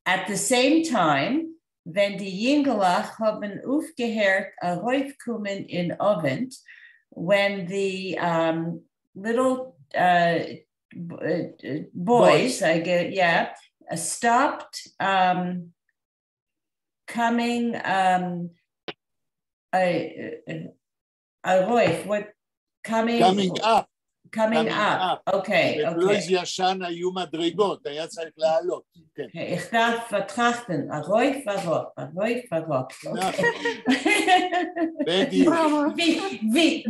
at the same time, ווען די ייִנגעלעך האָבן אויפֿגעהערט אַרויפֿקומען אין אָוונט, when the little boys, I get, yeah, stopped coming אַרויף, what coming Coming up. Coming Coming up. up. Okay. בקלויז ישן היו מדרגות, היה צריך לעלות. כן. Okay, איך דאַרף טראַכטן, אַרויף, אַראָפּ, אַרויף, אַראָפּ. נכון. בדיוק.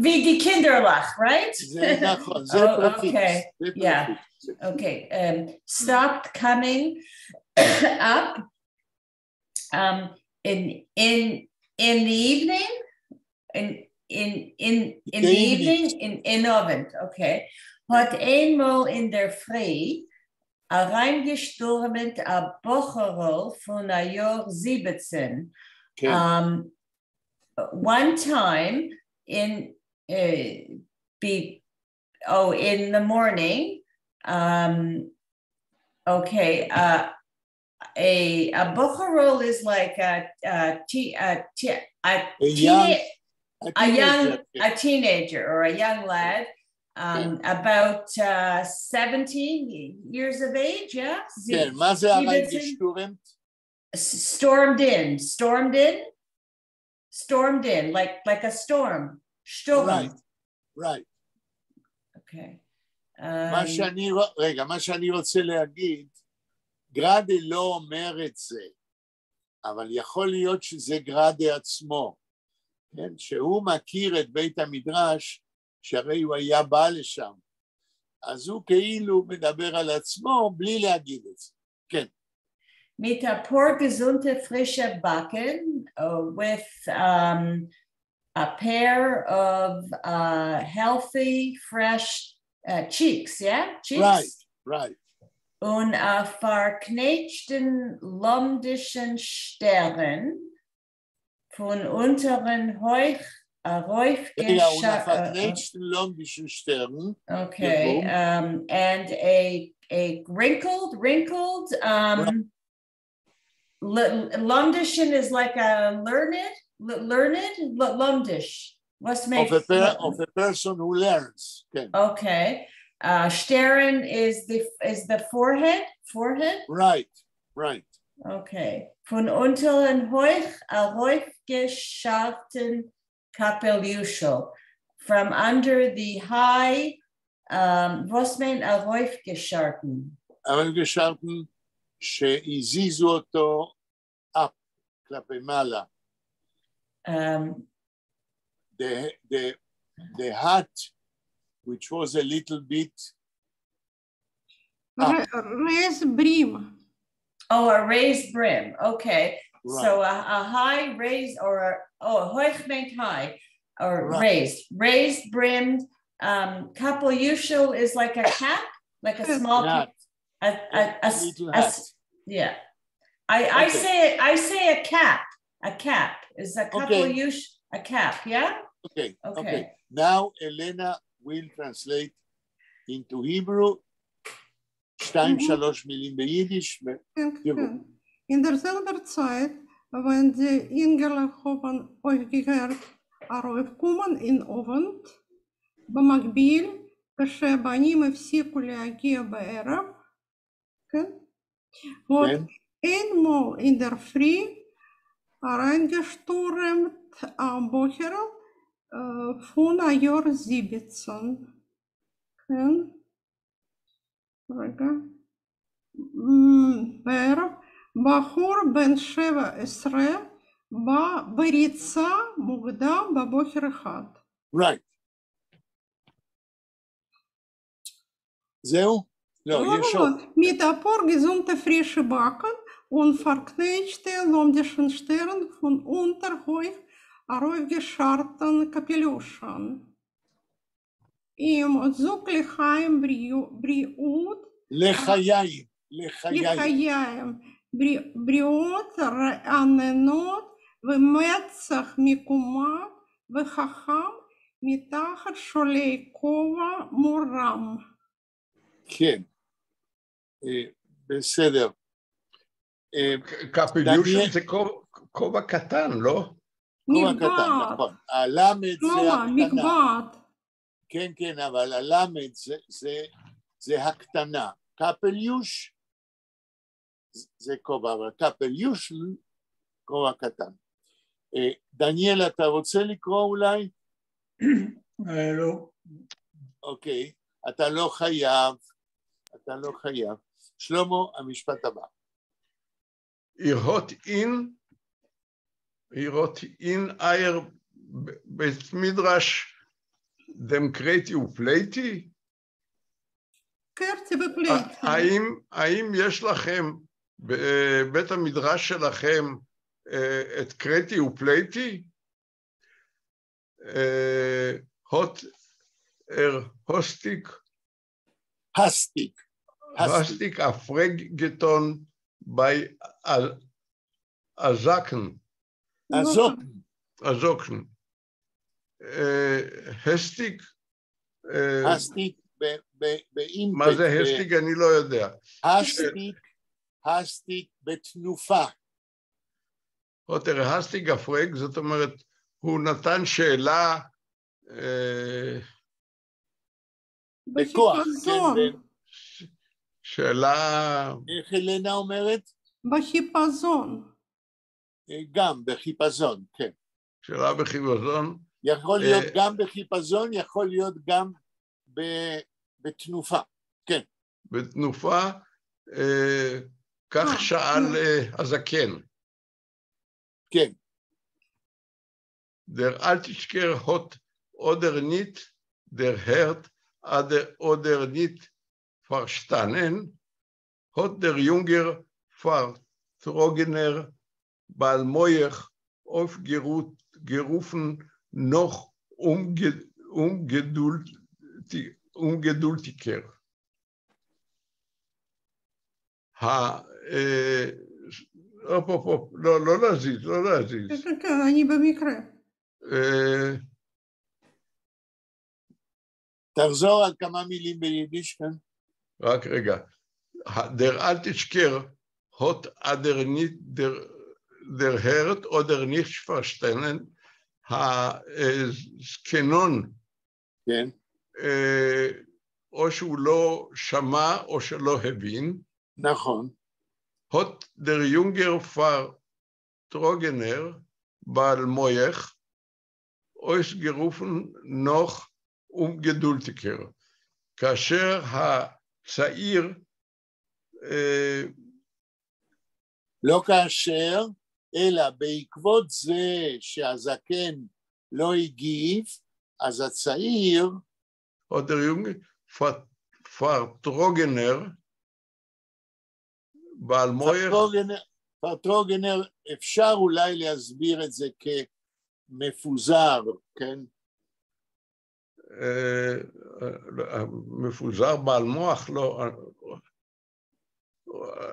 ווי די קינדערלעך, right? זה נכון, זה Oh, פרפיקס. okay. זה Yeah. פרפיקס. Okay, stopped coming up in the evening, in the The evening. evening, אין אָוונט, okay. האָט איין מאָל אין דער פֿרי אַרײַנגעשטורעמט אַ בחורל פֿון אַ יאָר 17. כן. One time in the morning, okay, a בחורל is like a, A young, a young, a teenager or a young lad, about 17 years of age, yeah? כן, מה זה 17? אַרײַנגעשטורעמט? Stormed in, stormed in, stormed in, like a storm. שטורם. Right. Okay. מה שאני, רגע, מה שאני רוצה להגיד, גראדה לא אומר את זה, אבל יכול להיות שזה גראדה עצמו, כן? שהוא מכיר את בית המדרש, שהרי הוא היה בא לשם, אז הוא כאילו מדבר על עצמו בלי להגיד את זה, כן. מיט אַ פּאָר געזונטע פֿרישע באַקן with a pair of healthy, fresh cheeks, yeah? Cheeks? Right. און אַ פֿאַרקנייטשטן לומדישן שטערן פֿון אונטערן הויך רגע, און אַ פֿאַרקנייטשטן לומדישן שטערן. Okay, and a wrinkled, לומדישן is like a learned, לומדיש. What's make Of a person who learns. כן. Okay. שטערן is the forehead? Right. Okay. פֿון אונטערן הויך אַרויפֿגעשאַרטן קאַפּעליושל. From under the high, וואָס מיינט אַרויפֿגעשאַרטן? אַרויפֿגעשאַרטן שהזיזו אותו up, כלפי מעלה. The hat, which was a little bit up. Raised brim. Oh, a raised brim. Okay. Right. So a high raised or a, oh, הויך מיינט high or raised, raised brimmed. קאַפּעליושל is like a cap, like a small Hat. a, Little a hat. yeah. I say a cap. A cap is a קאַפּעליוש a cap, yeah? Okay. Okay. Okay. Now Elena will translate into Hebrew. שתיים, שלוש מילים ביידיש. כן, תראו. כן. אין דער זעלבער צײַט, ווען די ייִנגעלעך האָבן אויפֿגעהערט אַרויפֿקומען אין אָוונט, במקביל, כשהבנים הפסיקו להגיע בערב, כן? האָט איין מאָל אין דער פֿרי אַרײַנגעשטורעמט אַ בחורל פֿון אַ יאָר 17. כן? רגע. בערב, בחור בן 17 בא בריצה מוקדם בבוקר אחד. Right. זהו? לא, יש עוד. מיט אַ פּאָר געזונטע פֿרישע באַקן און פֿאַרקנייטשטע לומדישן שטערן פֿון אונטער הויך אַרויפֿגעשאַרטן קאַפּעליושן. אים זאָג לחיים בריאות. לחיים, לחיים. לחיים. בריאות רעננות ומצח מקומט וחכם מתחת שולי כובע מורם. כן, בסדר. קאַפּעליושן זה כובע קטן, לא? כובע קטן, נכון. הלמד זה הקטנה. מגבעת. כן, כן, אבל הלמד זה הקטנה. קאַפּעליוש זה כובע, אבל קאַפּעליושל, כובע קטן. דניאל, אתה רוצה לקרוא אולי? לא. אוקיי, אתה לא חייב, אתה לא חייב. שלמה, המשפט הבא. איר האָט אין, איר האָט אין אײַער בית מדרש דעם כרתי ופלתי? כרתי ופלתי. האם יש לכם בבית המדרש שלכם את כרתי ופלתי? האָט ער האַסטיק האַסטיק האַסטיק אַ פֿרעג געטאָן בײַ אַ זקן. אַ זקן. אַ זקן. הסטיק. הסטיק באימפקט. מה זה הסטיק? אני לא יודע. האַסטיק, האַסטיק בתנופה. האָט ער האַסטיק אַ פֿרעג, זאת אומרת, הוא נתן שאלה בכוח, כן. שאלה... איך אלנה אומרת? בחיפזון. גם, בחיפזון, כן. שאלה בחיפזון. יכול להיות גם בחיפזון, יכול להיות גם בתנופה, כן. בתנופה, כך שאל הזקן. כן. דער אַלטיטשקער האָט אָדער ניט דערהערט אָדער ניט פֿאַרשטאַנען, האָט דער יונגער פֿאַרטראָגענער בעל־מוח אויסגערופֿן נאָך אומגעדולדיקער. הופ, הופ, הופ, לא, לא להזיז, לא להזיז. כן, כן, אני במקרה. תחזור על כמה מילים ביידיש, כן? רק רגע. דער אַלטיטשקער האָט אָדער ניט דערהערט אָדער ניט פֿאַרשטאַנען, הזקנון, כן. או שהוא לא שמע או שלא הבין. נכון. האָט דער יונגער פֿאַרטראָגענער בעל־מוח אויסגערופֿן נאָך אומגעדולדיקער. כאשר הצעיר לא כאשר, אלא בעקבות זה שהזקן לא הגיב, אז הצעיר האָט דער יונגער פֿאַרטראָגענער בעל־מוח פארטראגענער, אפשר אולי להסביר את זה כמפוזר, כן? מפוזר בעל מוח, לא.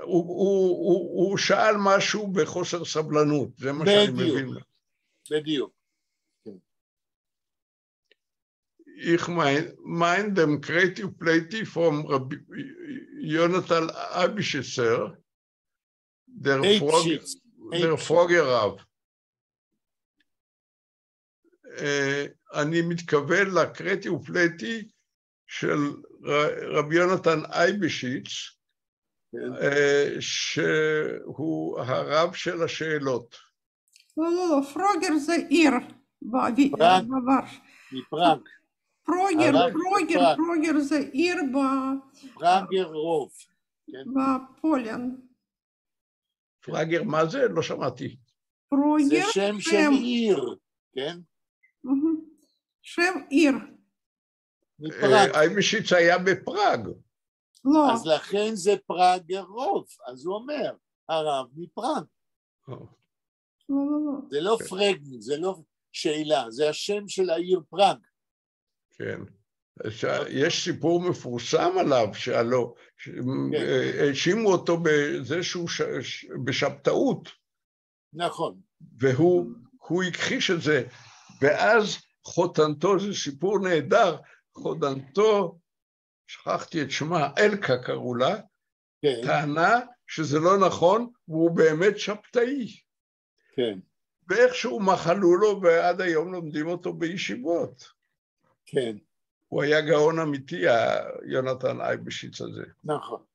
הוא שאל משהו בחוסר סבלנות, זה מה שאני מבין. בדיוק. איך מיין דעם כרתי ופלאתי פון רבי יונתן אייבשיצער, דער פראגער רב. אני מתכוון לכרתי ופלאתי של רבי יונתן אייבשיץ, שהוא הרב של השאלות. לא, לא, לא, פרוגר זה עיר בוורשה. מפראג. פרוגר, פרוגר, פרוגר זה עיר ב... פראגר רוב. בפולין. פראגר מה זה? לא שמעתי. פרוגר, זה שם של עיר, כן? שם עיר. מפראג. אייבשיץ היה בפראג. לא. אז לכן זה פראגר רוב, אז הוא אומר, הרב מפראג. לא, לא, לא. זה לא פרגן, זה לא שאלה, זה השם של העיר פראג. כן. יש סיפור מפורסם עליו, שהלא, האשימו אותו בזה שהוא בשבתאות. נכון. והוא הכחיש את זה, ואז חותנתו, זה סיפור נהדר, חותנתו, שכחתי את שמה, אלקה קראו לה, כן. טענה שזה לא נכון, והוא באמת שבתאי. כן. ואיכשהו מחלו לו, ועד היום לומדים אותו בישיבות. כן. הוא היה גאון אמיתי, יונתן אייבשיץ הזה. נכון.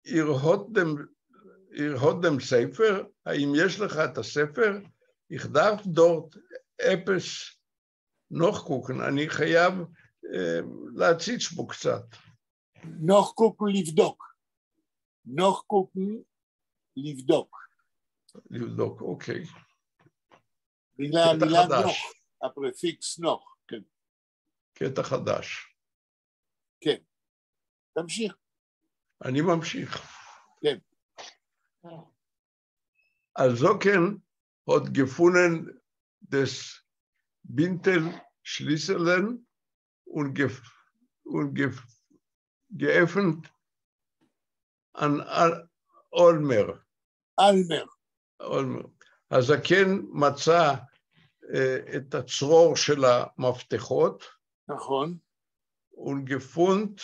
איר האט דעם ספר, האם יש לך את הספר? איך דארף דארט עפעס נאכקוקן, אני חייב להציץ בו קצת. נאכקוקן לבדוק. נאכקוקן לבדוק. לבדוק, אוקיי. בגלל המילה נאך, הפרפיקס נאך, כן. קטע חדש. כן. תמשיך. אני ממשיך. כן. הזקן האט געפונען דאס בינטל שליסלען און געעפנט אן אלמער. אלמער. אלמער. הזקן מצא את הצרור של המפתחות. נכון. און געפנט,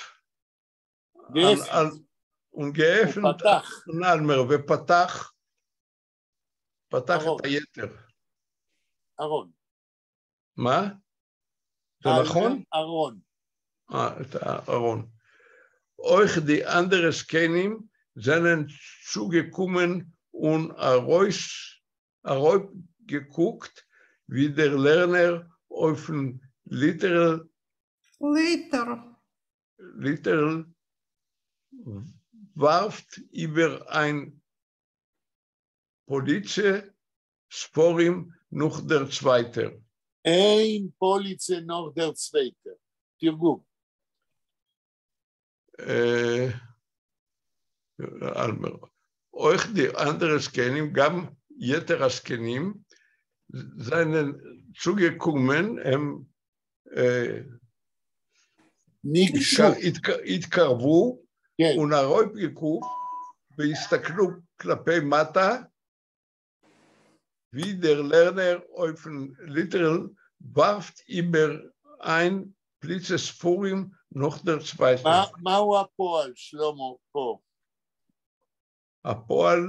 און געעפנט אן אלמער, ופתח, פתח את היתר. ארון. מה? זה נכון? ארון. את הארון. אויך די אנדערע זקנים זענען צוגעקומען און ארויפגעקוקט ווי דער לערנער אויפן ליטערל ליטער ליטערל ווארפט איבער איין פאליצע ספרים נאך דער צווייטער. איין פאליצע נאך דער צווייטער. תרגום. אויך די אנדערע זקנים, גם יתר הזקנים, זענען צוגעקומען, הם ניגשו, התקרבו, און ארויפגעקוקט והסתכלו כלפי מטה, ווי דער לערנער אויפן ליטערל ווארפט איבער איין פאליצע ספרים נאך דער צווייטער. מהו הפועל, שלמה, פה? הפועל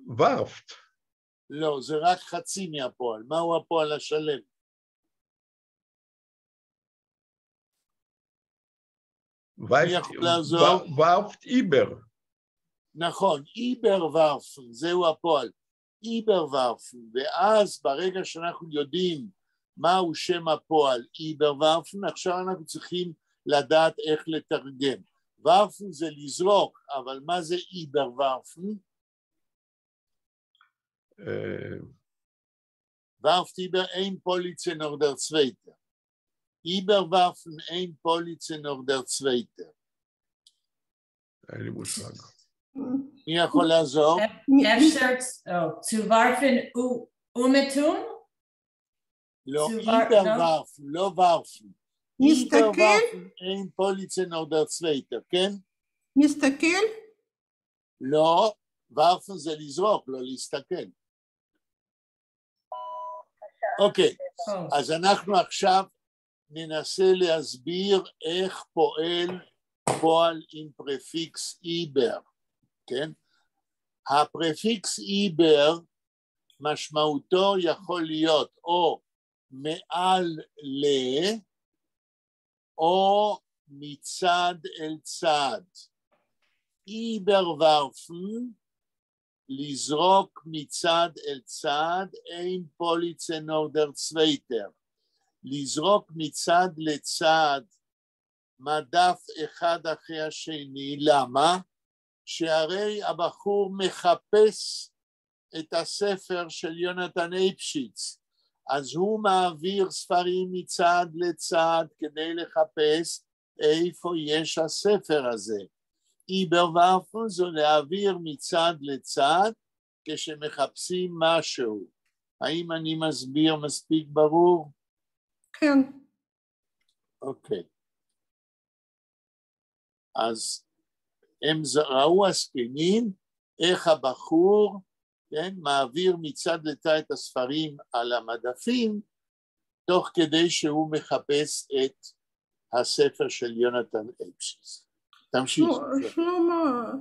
ווארפט. לא, זה רק חצי מהפועל. מהו הפועל השלם? מי יכול לעזור? ווארפט איבער. נכון, איבערווארפן, זהו הפועל. איבערווארפן, ואז ברגע שאנחנו יודעים מהו שם הפועל איבערווארפן, עכשיו אנחנו צריכים לדעת איך לתרגם. ווארפן זה לזרוק, אבל מה זה איבערווארפן? ווארפט איבער איין פאליצע נאך דער צווייטער. איבערווארפן איין פאליצע נאך דער צווייטער. אין לי מושג. מי יכול לעזור? אפשר צו וואַרפֿן אומעטום? לא, צו וואַר- איבערוואַרפֿן, לא וואַרפֿן. מסתכל? איבערוואַרפֿן איין פּאָליצע נאָך דער צווייטער, כן? מסתכל? לא, וואַרפֿן זה לזרוק, לא להסתכל. אוקיי, אז אנחנו עכשיו ננסה להסביר איך פועל פועל עם פרפיקס איבער, כן? הפרפיקס איבער משמעותו יכול להיות או מעל ל או מצד אל צד. איבערוואַרפֿן, לזרוק מצד אל צד, איין פּאָליצע נאָך דער צווייטער. לזרוק מצד לצד מדף אחד אחרי השני, למה? שהרי הבחור מחפש את הספר של יונתן אייבשיץ, אז הוא מעביר ספרים מצד לצד כדי לחפש איפה יש הספר הזה. איבערוואַרפֿן זו להעביר מצד לצד כשמחפשים משהו. האם אני מסביר מספיק ברור? כן. אוקיי. אז הם ראו הזקנים איך הבחור, כן, מעביר מצד לצד את הספרים על המדפים, תוך כדי שהוא מחפש את הספר של יונתן אייבשיץ. תמשיך. שלמה,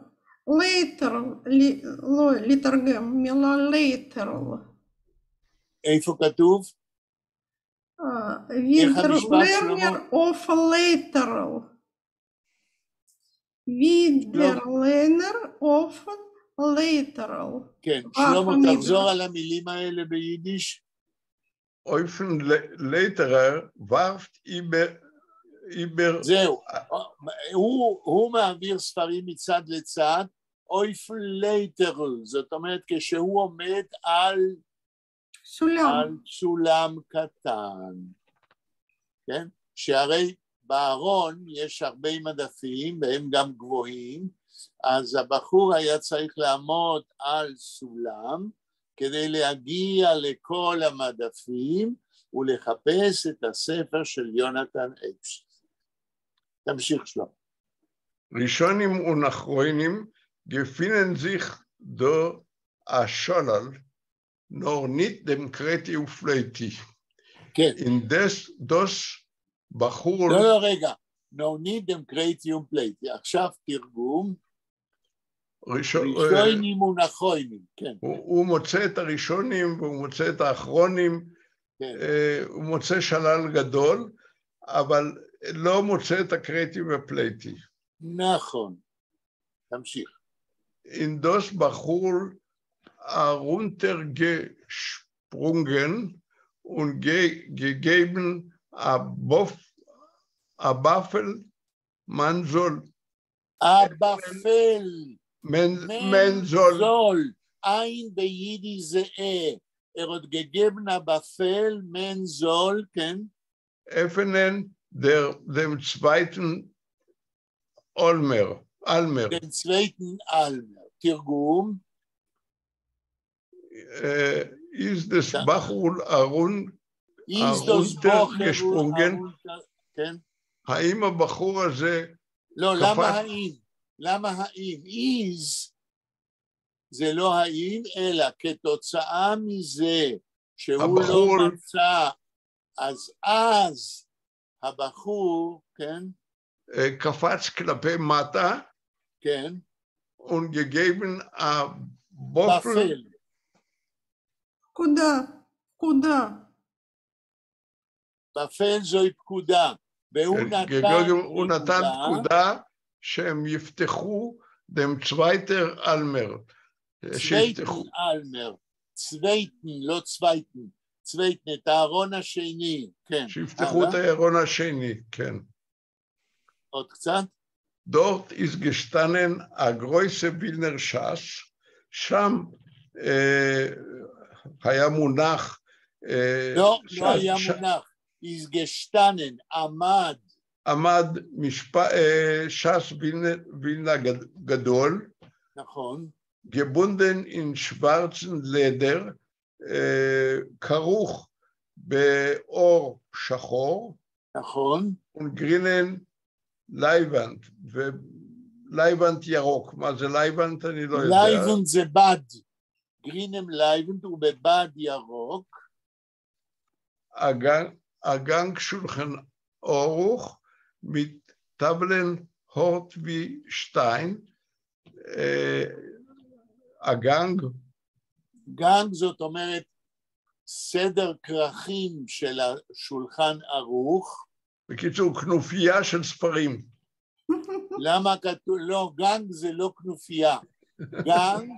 לייטערל, לא, לתרגם, מילה לייטערל. איפה כתוב? ווידער לערנער אויף אַ לייטערל. ווי דער לערנער אויף אַ לייטערל. כן, שלמה, תחזור על המילים האלה ביידיש. אויפֿן לייטערל וואַרפֿט איבער. זהו, הוא מעביר ספרים מצד לצד, אויפֿן לייטערל, זאת אומרת כשהוא עומד על סולם, על סולם קטן, כן? שהרי בארון יש הרבה מדפים והם גם גבוהים, אז הבחור היה צריך לעמוד על סולם כדי להגיע לכל המדפים ולחפש את הספר של יונתן אייבשיץ. תמשיך שלמה. ראשונים און אחרונים געפֿינען זיך דאָ אַ שלל, נאָר ניט דעם כרתי ופליטי. כן. און דאָס, דאָס בחור. לא, לא, רגע. נאָר ניט דעם כרתי ופליטי. עכשיו תרגום. ראשונים ואחרונים, כן. הוא מוצא את הראשונים והוא מוצא את האחרונים, כן. הוא מוצא שלל גדול, אבל לא מוצא את הכרתי ופליטי. נכון. תמשיך. און דאָס בחורל אַרונטערגעשפּרונגען און געגעבן אַ באַפֿעל, מען זאָל אַ באַפֿעל. מען זאָל. זאָל. עין ביידיש זה אה. ער האָט געגעבן אַ באַפֿעל, מען זאָל, כן? עפֿענען דער, דעם צווייטן אַלמער, אַלמער. דעם צווייטן אַלמער. תרגום. איז דאָס בחורל אַרונ איז דאָס בחורל אַרונטערגעשפּרונגען. כן? האם הבחור הזה לא, למה האם? למה האם? איז זה לא האם, אלא כתוצאה מזה שהוא לא הבחור לא מצא, אז הבחור, כן? קפץ כלפי מטה, כן. און געגעבן אַ באַפֿעל. פקודה, פקודה. באַפֿעל זוהי פקודה, והוא נתן הוא נתן פקודה שהם יפתחו דעם צווייטער אַלמער. צווייטן אַלמער, צווייטן, לא צווייטן, צווייטן, את הארון השני, כן. שיפתחו את הארון השני, כן. עוד קצת? דאָרט איז געשטאַנען אַ גרויסע ווילנער ש"ס, שם היה מונח. לא, לא היה מונח, איז געשטאַנען, עמד. עמד ש"ס וילנה גדול. נכון. געבונדן אין שוואַרצן לעדער, כרוך בעור שחור. נכון. און גרינעם לײַוונט, לײַוונט ירוק. מה זה לײַוונט? אני לא יודע. לײַוונט זה בד. גרינעם לײַוונט ובבד ירוק. אַ גאַנג שולחן ערוך מיט טאָוולען האַרט ווי שטיין, אַ גאַנג. גאַנג זאת אומרת סדר כרכים של השולחן ערוך. בקיצור, כנופיה של ספרים. למה כתוב? לא, גאַנג זה לא כנופיה. גאַנג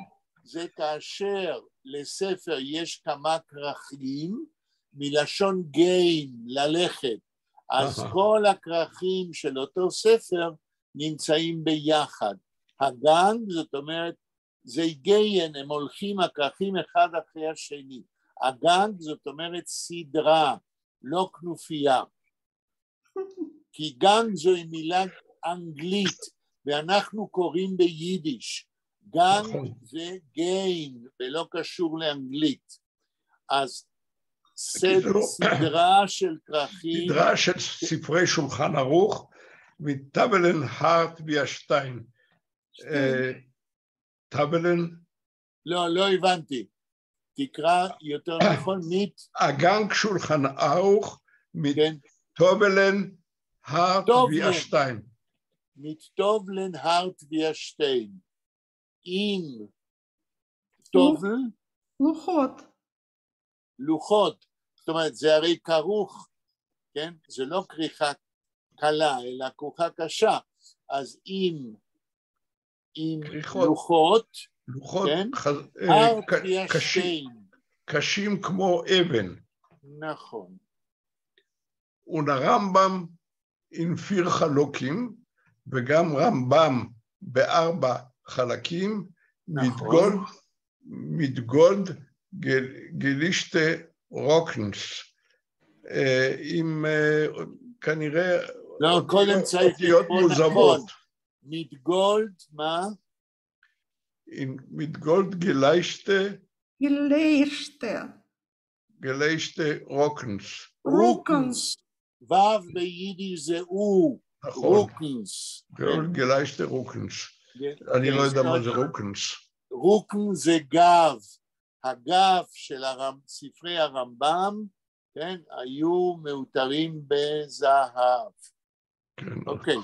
זה כאשר לספר יש כמה כרכים, מלשון גיין, ללכת. אז כל הכרכים של אותו ספר נמצאים ביחד. הגאַנג, זאת אומרת, זה גיין, הם הולכים הכרכים אחד אחרי השני. הגאַנג זאת אומרת סדרה, לא כנופיה. כי גאַנג זוהי מילה אנגלית, ואנחנו קוראים ביידיש. גאַנג זה גיין, ולא קשור לאנגלית. אז סדרה של כרכים. סדרה של ספרי שולחן ערוך, מיט טאָוולען האַרט ווי אַ שטיין. טאָוולען? לא, לא הבנתי. תקרא יותר נכון, מיט. אַ גאַנג שולחן ערוך, מיט טאָוולען האַרט ווי אַ שטיין. מיט טאָוולען האַרט ווי אַ שטיין. עם טאָוול. לוחות. לוחות, זאת אומרת, זה הרי כרוך, כן? זה לא כריכה קלה, אלא כרוכה קשה. אז עם לוחות, לוחות כן? קשים כמו אבן. נכון. און אַ רמב"ם אין פֿיר חלקים, וגם רמב"ם בארבע חלקים, נכון. מיט גאָלד געלייכטע רוקנס, עם כנראה לא, קודם צריך אותיות מוזרות. מיט גאָלד, מה? מיט גאָלד געלייכטע געלייכטע. געלייכטע רוקנס. רוקנס. ו' ביידיש זה או, נכון. רוקנס. גאָלד געלייכטע רוקנס. אני לא יודע מה זה רוקנס. רוקן זה גב. הגב של ספרי הרמב"ם, כן, היו מעוטרים בזהב. כן. אוקיי,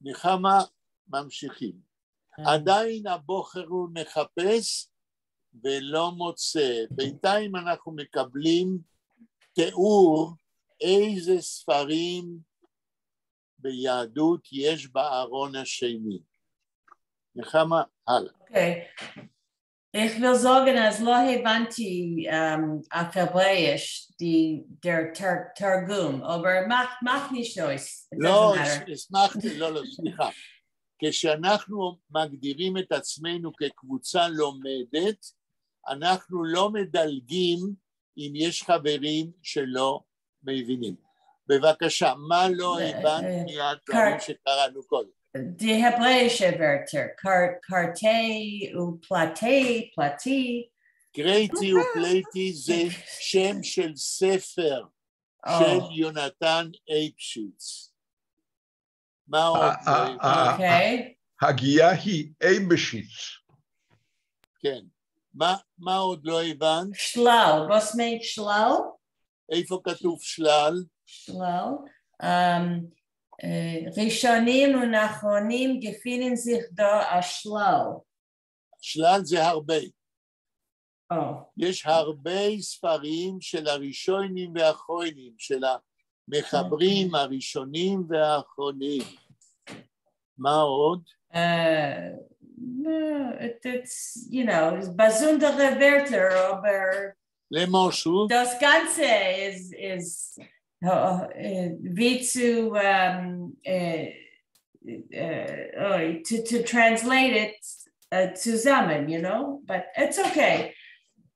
נחמה ממשיכים. עדיין הבחורל מחפש ולא מוצא. בינתיים אנחנו מקבלים תיאור איזה ספרים ביהדות יש בארון השני. נחמה, הלאה. אוקיי. איך וויל זאָגן, אַז לא הבנתי אויף העברעיִש די, דער תרגום, אָבער מאַכט נישט אויס. לא, אשמחתי, לא, לא, סליחה. כשאנחנו מגדירים את עצמנו כקבוצה לומדת, אנחנו לא מדלגים אם יש חברים שלא מבינים. בבקשה, מה לא הבנת מהדברים שקראנו קודם? די העברעיִשע ווערטער, כרתי ופלתי, פלתי. כרתי ופלתי זה שם של ספר של יונתן אייבשיץ. מה עוד? אוקיי. הגייה היא אייבשיץ. כן. מה עוד לא הבנת? שלל, וואָס מיינט שלל? איפה כתוב שלל? שלל. ראשונים ואחרונים געפֿינען זיך דאָ אַ שלל. שלל זה הרבה. יש הרבה ספרים של הראשונים והאחרונים, של המחברים הראשונים והאחרונים. מה עוד? It's, באַזונדערע ווערטער, אָבער למשל? דאָס גאַנצע איז ווי צו, to translate it צוזאַמען, but it's okay.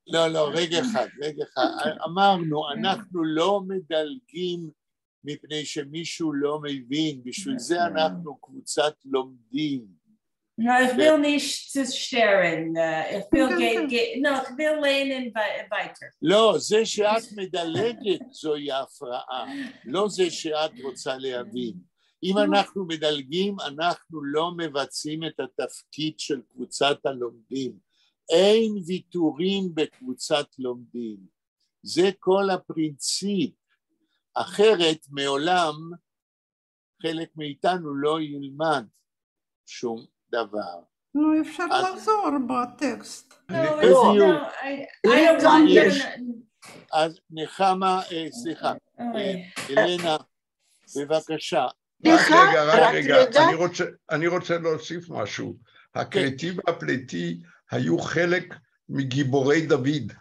לא, לא, רגע אחד, רגע אחד. אמרנו, אנחנו לא מדלגים מפני שמישהו לא מבין, בשביל זה אנחנו קבוצת לומדים. לא, איך וויל נישט צו שטערן, איך וויל גיין, לא, איך וויל לייענען ווײַטער. לא, זה שאת מדלגת זוהי ההפרעה, לא זה שאת רוצה להבין. אם אנחנו מדלגים, אנחנו לא מבצעים את התפקיד של קבוצת הלומדים. אין ויתורים בקבוצת לומדים. זה כל הפרינציפ. אחרת מעולם חלק מאיתנו לא ילמד שום דבר. נו, אפשר לחזור בטקסט. בדיוק. אז נחמה, סליחה, אלנה, בבקשה. רק רגע, רק רגע, אני רוצה להוסיף משהו. הכרתי והפלתי היו חלק מגיבורי דוד.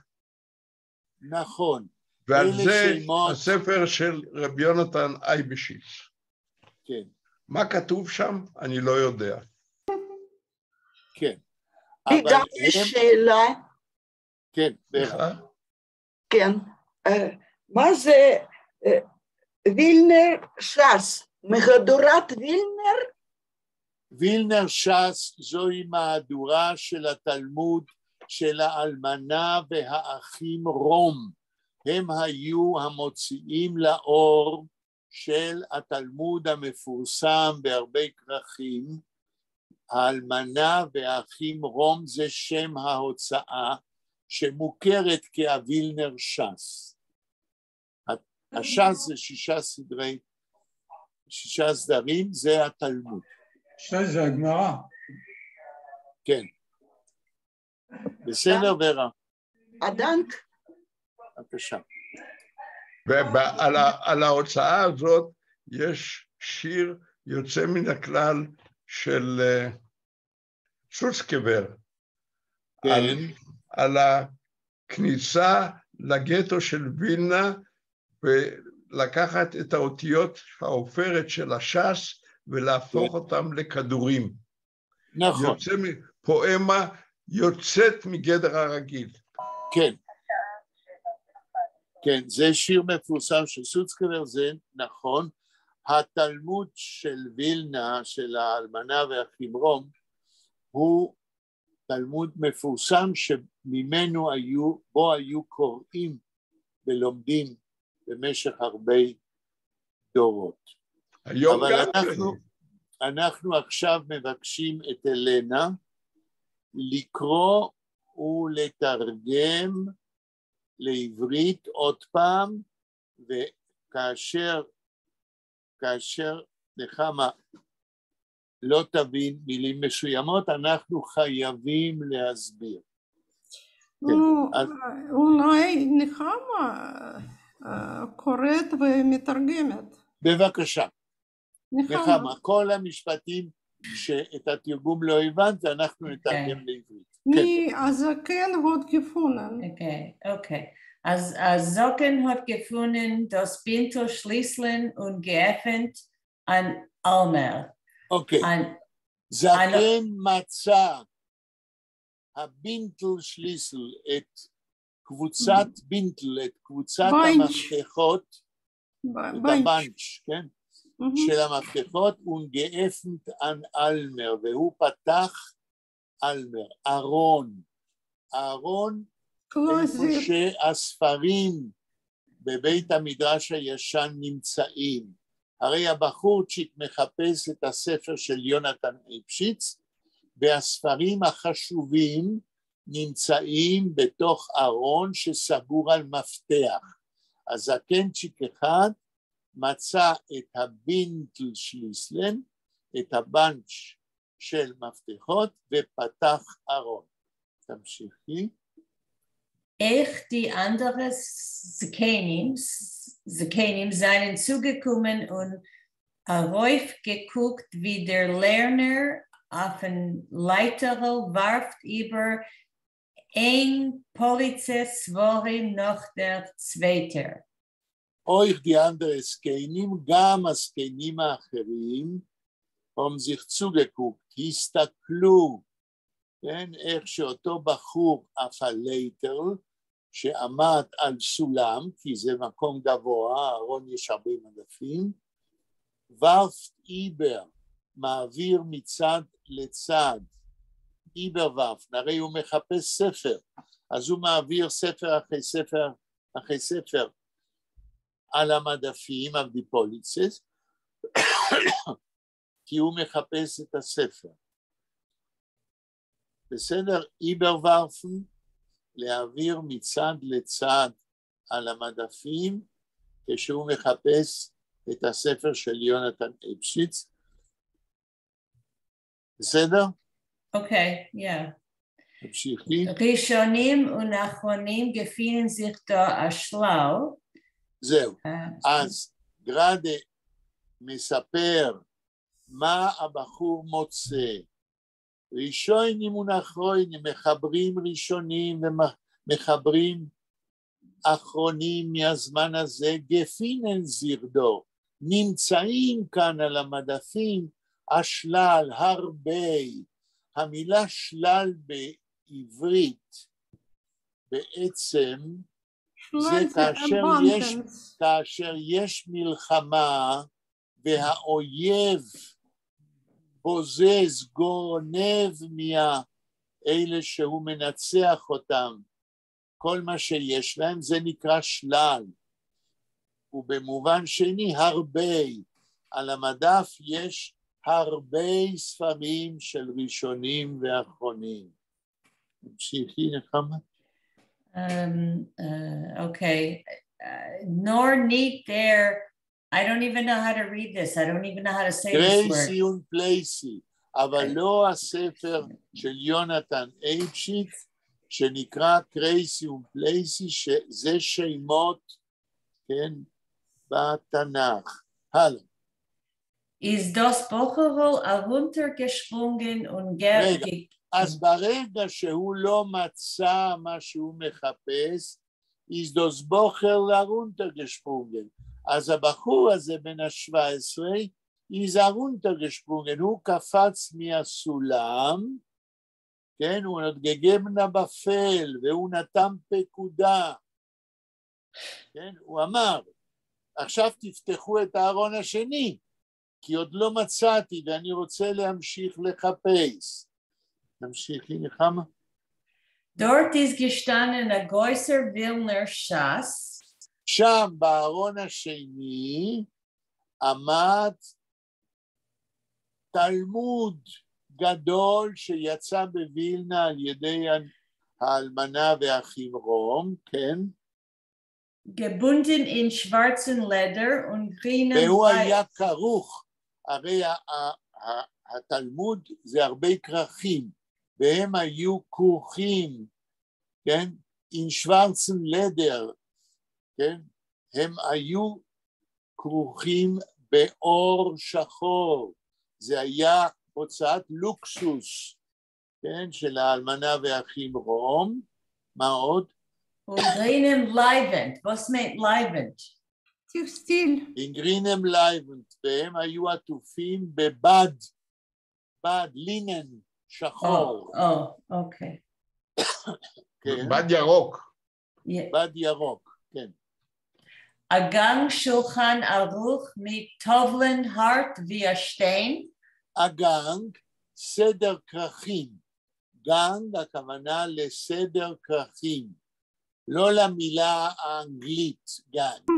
נכון. ועל זה הספר של רבי יונתן אייבשיץ. כן. מה כתוב שם? אני לא יודע. כן. לי גם יש שאלה. כן, בטח. כן. מה זה וילנר ש"ס? מהדורת וילנר? וילנר ש"ס זוהי מהדורה של התלמוד של האלמנה והאחים רום. הם היו המוציאים לאור של התלמוד המפורסם בהרבה כרכים. האלמנה והאחים רום זה שם ההוצאה שמוכרת כהווילנר ש"ס. הש"ס זה שישה סדרי, שישה סדרים, זה התלמוד. ש"ס זה הגמרא. כן. בסדר, ורה. אַ דאַנק. בבקשה. ועל ההוצאה הזאת יש שיר יוצא מן הכלל של סוצקבר, כן. על הכניסה לגטו של וילנה ולקחת את האותיות העופרת של הש"ס ולהפוך אותם לכדורים. נכון. יוצא, פואמה יוצאת מגדר הרגיל. כן. כן, זה שיר מפורסם של סוצקבר, זה נכון. התלמוד של וילנה, של האלמנה והאחים רום, הוא תלמוד מפורסם שממנו היו, בו היו קוראים ולומדים במשך הרבה דורות. היום אבל גם אנחנו עכשיו מבקשים את אלנה לקרוא ולתרגם לעברית עוד פעם, וכאשר כאשר נחמה לא תבין מילים מסוימות, אנחנו חייבים להסביר. נו, אז- אולי נחמה קוראת ומתרגמת. בבקשה, נחמה. נחמה, כל המשפטים שאת התרגום לא הבנת, אנחנו נתרגם לעברית. כן. מי הזקן האָט געפֿונען. Okay. אַז, אַ זקן האָט געפֿונען דאָס בינטל שליסלען און געעפֿנט אַן אַלמער. אוקיי, אַן, זקן מצא הבינטל שליסל, את קבוצת בינטל, את קבוצת באנץ'. המפתחות, את באנץ'. הבאנץ', כן? של המפתחות, און געעפֿנט אַן אַלמער, והוא פתח אַלמער, ארון. ארון איפה closet. שהספרים בבית המדרש הישן נמצאים. הרי הבחורצ'יק מחפש את הספר של יונתן אייבשיץ, והספרים החשובים נמצאים בתוך ארון שסגור על מפתח. אז זקנצ'יק אחד מצא את הבינטל שליסלן, את הבאנץ' של מפתחות, ופתח ארון. תמשיכי. אויך די אַנדערע זקנים זײַנען צוגעקומען און אַרויפֿגעקוקט, ווי דער לערנער אויפֿן לייטערל וואַרפֿט איבער איין פּאָליצע ספֿרים נאָך דער צווייטער. אויך די אַנדערע זקנים, גם הזקנים האחרים, האָבן זיך צוגעקוקט, הסתכלו, כן, איך שאותו בחור אויף אַ לייטער, שעמד על סולם, כי זה מקום גבוה, ארון יש הרבה מדפים, וואַרפֿט איבער, מעביר מצד לצד, איבערוואַרפֿן, הרי הוא מחפש ספר, אז הוא מעביר ספר אחרי ספר אחרי ספר על המדפים, על די פּאָליצעס, כי הוא מחפש את הספר. בסדר? איבערוואַרפֿן, להעביר מצד לצד על המדפים, כשהוא מחפש את הספר של יונתן אייבשיץ. בסדר? אוקיי, yeah. תמשיכי. ראשונים ואחרונים געפֿינען זיך דאָ אַ שלל. זהו. אז גראדה מספר מה הבחור מוצא. ראשונים ואחרונים, מחברים ראשונים ומחברים אחרונים מהזמן הזה, געפֿינען זיך דאָ, נמצאים כאן על המדפים אַ שלל, הרבה. המילה שלל בעברית בעצם זה כאשר יש מלחמה והאויב בוזז, גונב מאלה שהוא מנצח אותם, כל מה שיש להם זה נקרא שלל, ובמובן שני הרבה, על המדף יש הרבה ספרים של ראשונים ואחרונים. תמשיכי, נחמה. Okay, נאָר ניט דער, I don't even know how to read this, I don't even know how to say this word. כרייסי און פלייסי, אבל לא הספר של יונתן אייבשיץ, שנקרא כרייסי און פלייסי, שזה שמות, כן, בתנ"ך. הלאה. איז דאָס בחורל אַרונטערגעשפּרונגען און רגע, אז ברגע שהוא לא מצא מה שהוא מחפש, איז דאָס בחורל אַרונטערגעשפּרונגען. אז הבחור הזה בן ה-17, איז אַרונטערגעשפּרונגען, הוא קפץ מהסולם, כן, הוא געגעבן אַ באַפֿעל, והוא נתן פקודה, כן, הוא אמר, עכשיו תפתחו את הארון השני, כי עוד לא מצאתי ואני רוצה להמשיך לחפש. תמשיכי, נחמה. דאָרט איז געשטאַנען אַ גרויסער ווילנער ש"ס. שם בארון השני עמד תלמוד גדול שיצא בווילנה על ידי האלמנה והאחים רום, כן? געבונדן אין שוואַרצן לעדער און גרינעם והוא היה כרוך, הרי התלמוד זה הרבה כרכים, והם היו כרוכים, כן? אין שוואַרצן לעדער, כן? הם היו כרוכים בעור שחור, זה היה הוצאת לוקסוס, כן? של האלמנה והאחים רום, מה עוד? און גרינעם לײַוונט, וואָס מיינט לײַוונט? טקסטיל. אין גרינעם לײַוונט, והם היו עטופים בבד, בד, לינן, שחור. או, אוקיי. כן. בד ירוק. בד ירוק, כן. אַ גאַנג שולחן ערוך מיט טאָוולען האַרט ווי אַ שטיין. אַ גאַנג, סדר כרכים. גאַנג, הכוונה לסדר כרכים. לא למילה האנגלית gang,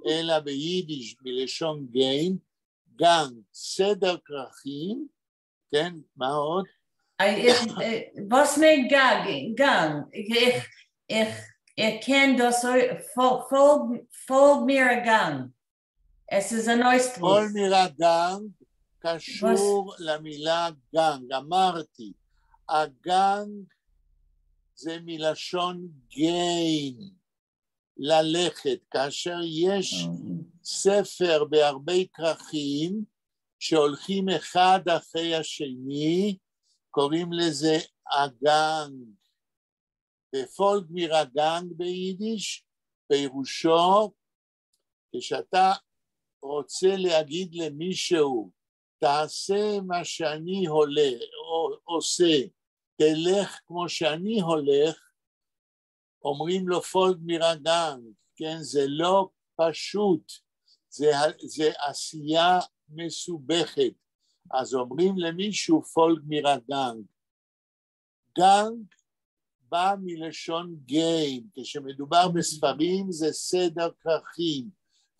אלא ביידיש מלשון גיין, גאַנג, סדר כרכים, כן, מה עוד? וואָס מיינט גאַנג? גאַנג. איך קען דאָס פֿאָלג מיר אַ גאַנג. עס איז אַן אויסדרוק. פֿאָלג מיר אַ גאַנג קשור למילה גאַנג. אמרתי, הגאַנג זה מלשון גיין, ללכת. כאשר יש ספר בהרבה כרכים שהולכים אחד אחרי השני, קוראים לזה אַ גאַנג. ופֿאָלג מיר אַ גאַנג ביידיש, פירושו, כשאתה רוצה להגיד למישהו, תעשה מה שאני הולך, או עושה, תלך כמו שאני הולך, אומרים לו פֿאָלג מיר אַ גאַנג, כן, זה לא פשוט, זה עשייה מסובכת. אז אומרים למישהו פֿאָלג מיר אַ גאַנג. גאַנג בא מלשון גיין, כשמדובר בספרים זה סדר כרכים.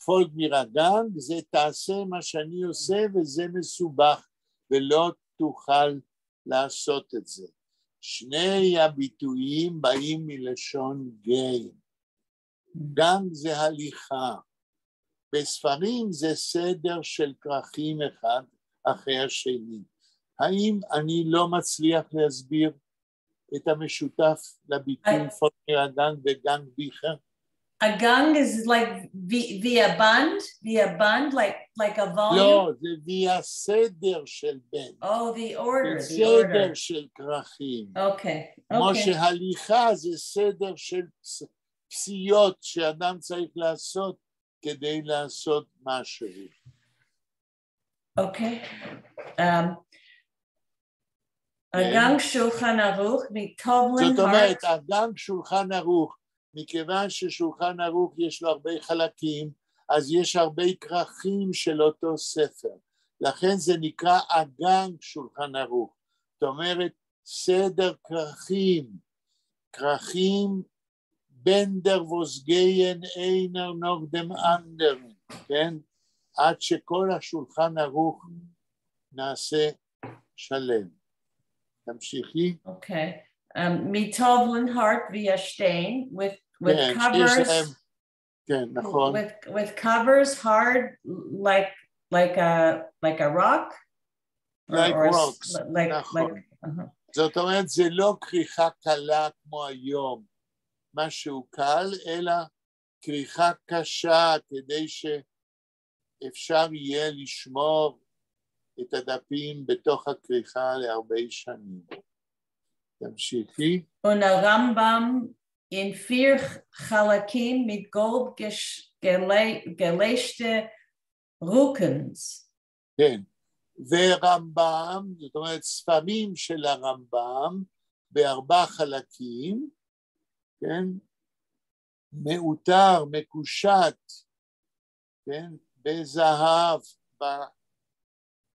פֿאָלג מיר אַ גאַנג זה תעשה מה שאני עושה וזה מסובך ולא תוכל לעשות את זה. שני הביטויים באים מלשון גיין. גאַנג זה הליכה. בספרים זה סדר של כרכים אחד אחרי השני. האם אני לא מצליח להסביר את המשותף לביטוי פֿאָלג מיר אַ גאַנג וגאַנג ביכער? A גאַנג is like ווי אַ באַנד, ווי אַ באַנד, like a volume? לא, זה ווי הסדר של בענד. Oh, the order, the סדר order. של כרכים. כמו שהליכה זה סדר של פסיעות שאדם צריך לעשות כדי לעשות משהו. אוקיי. אַ גאַנג שולחן ערוך מטובלין זאת אומרת, אַ גאַנג שולחן ערוך, מכיוון ששולחן ערוך יש לו הרבה חלקים, אז יש הרבה כרכים של אותו ספר. לכן זה נקרא אַ גאַנג שולחן ערוך. זאת אומרת, סדר כרכים, כרכים בענדער וואָס גייען איינער נאָך דעם אַנדערן, כן? עד שכל השולחן ערוך נעשה שלם. תמשיכי. אוקיי. מטובלן האַרט ווי אַ שטיין, with covers. להם, כן, נכון. With covers hard like a rock? Like or rocks, like, נכון. Like. זאת אומרת, זה לא כריכה קלה כמו היום, משהו קל, אלא כריכה קשה כדי שאפשר יהיה לשמור את הדפים בתוך הכריכה להרבה שנים. תמשיכי. און אַ רמב"ם אין פֿיר חלקים מיט גאָלד געלייזטע רוקנס. כן, ורמב"ם, זאת אומרת ספרים של הרמב"ם בארבע חלקים, כן, מעוטר, מקושט, כן, בזהב,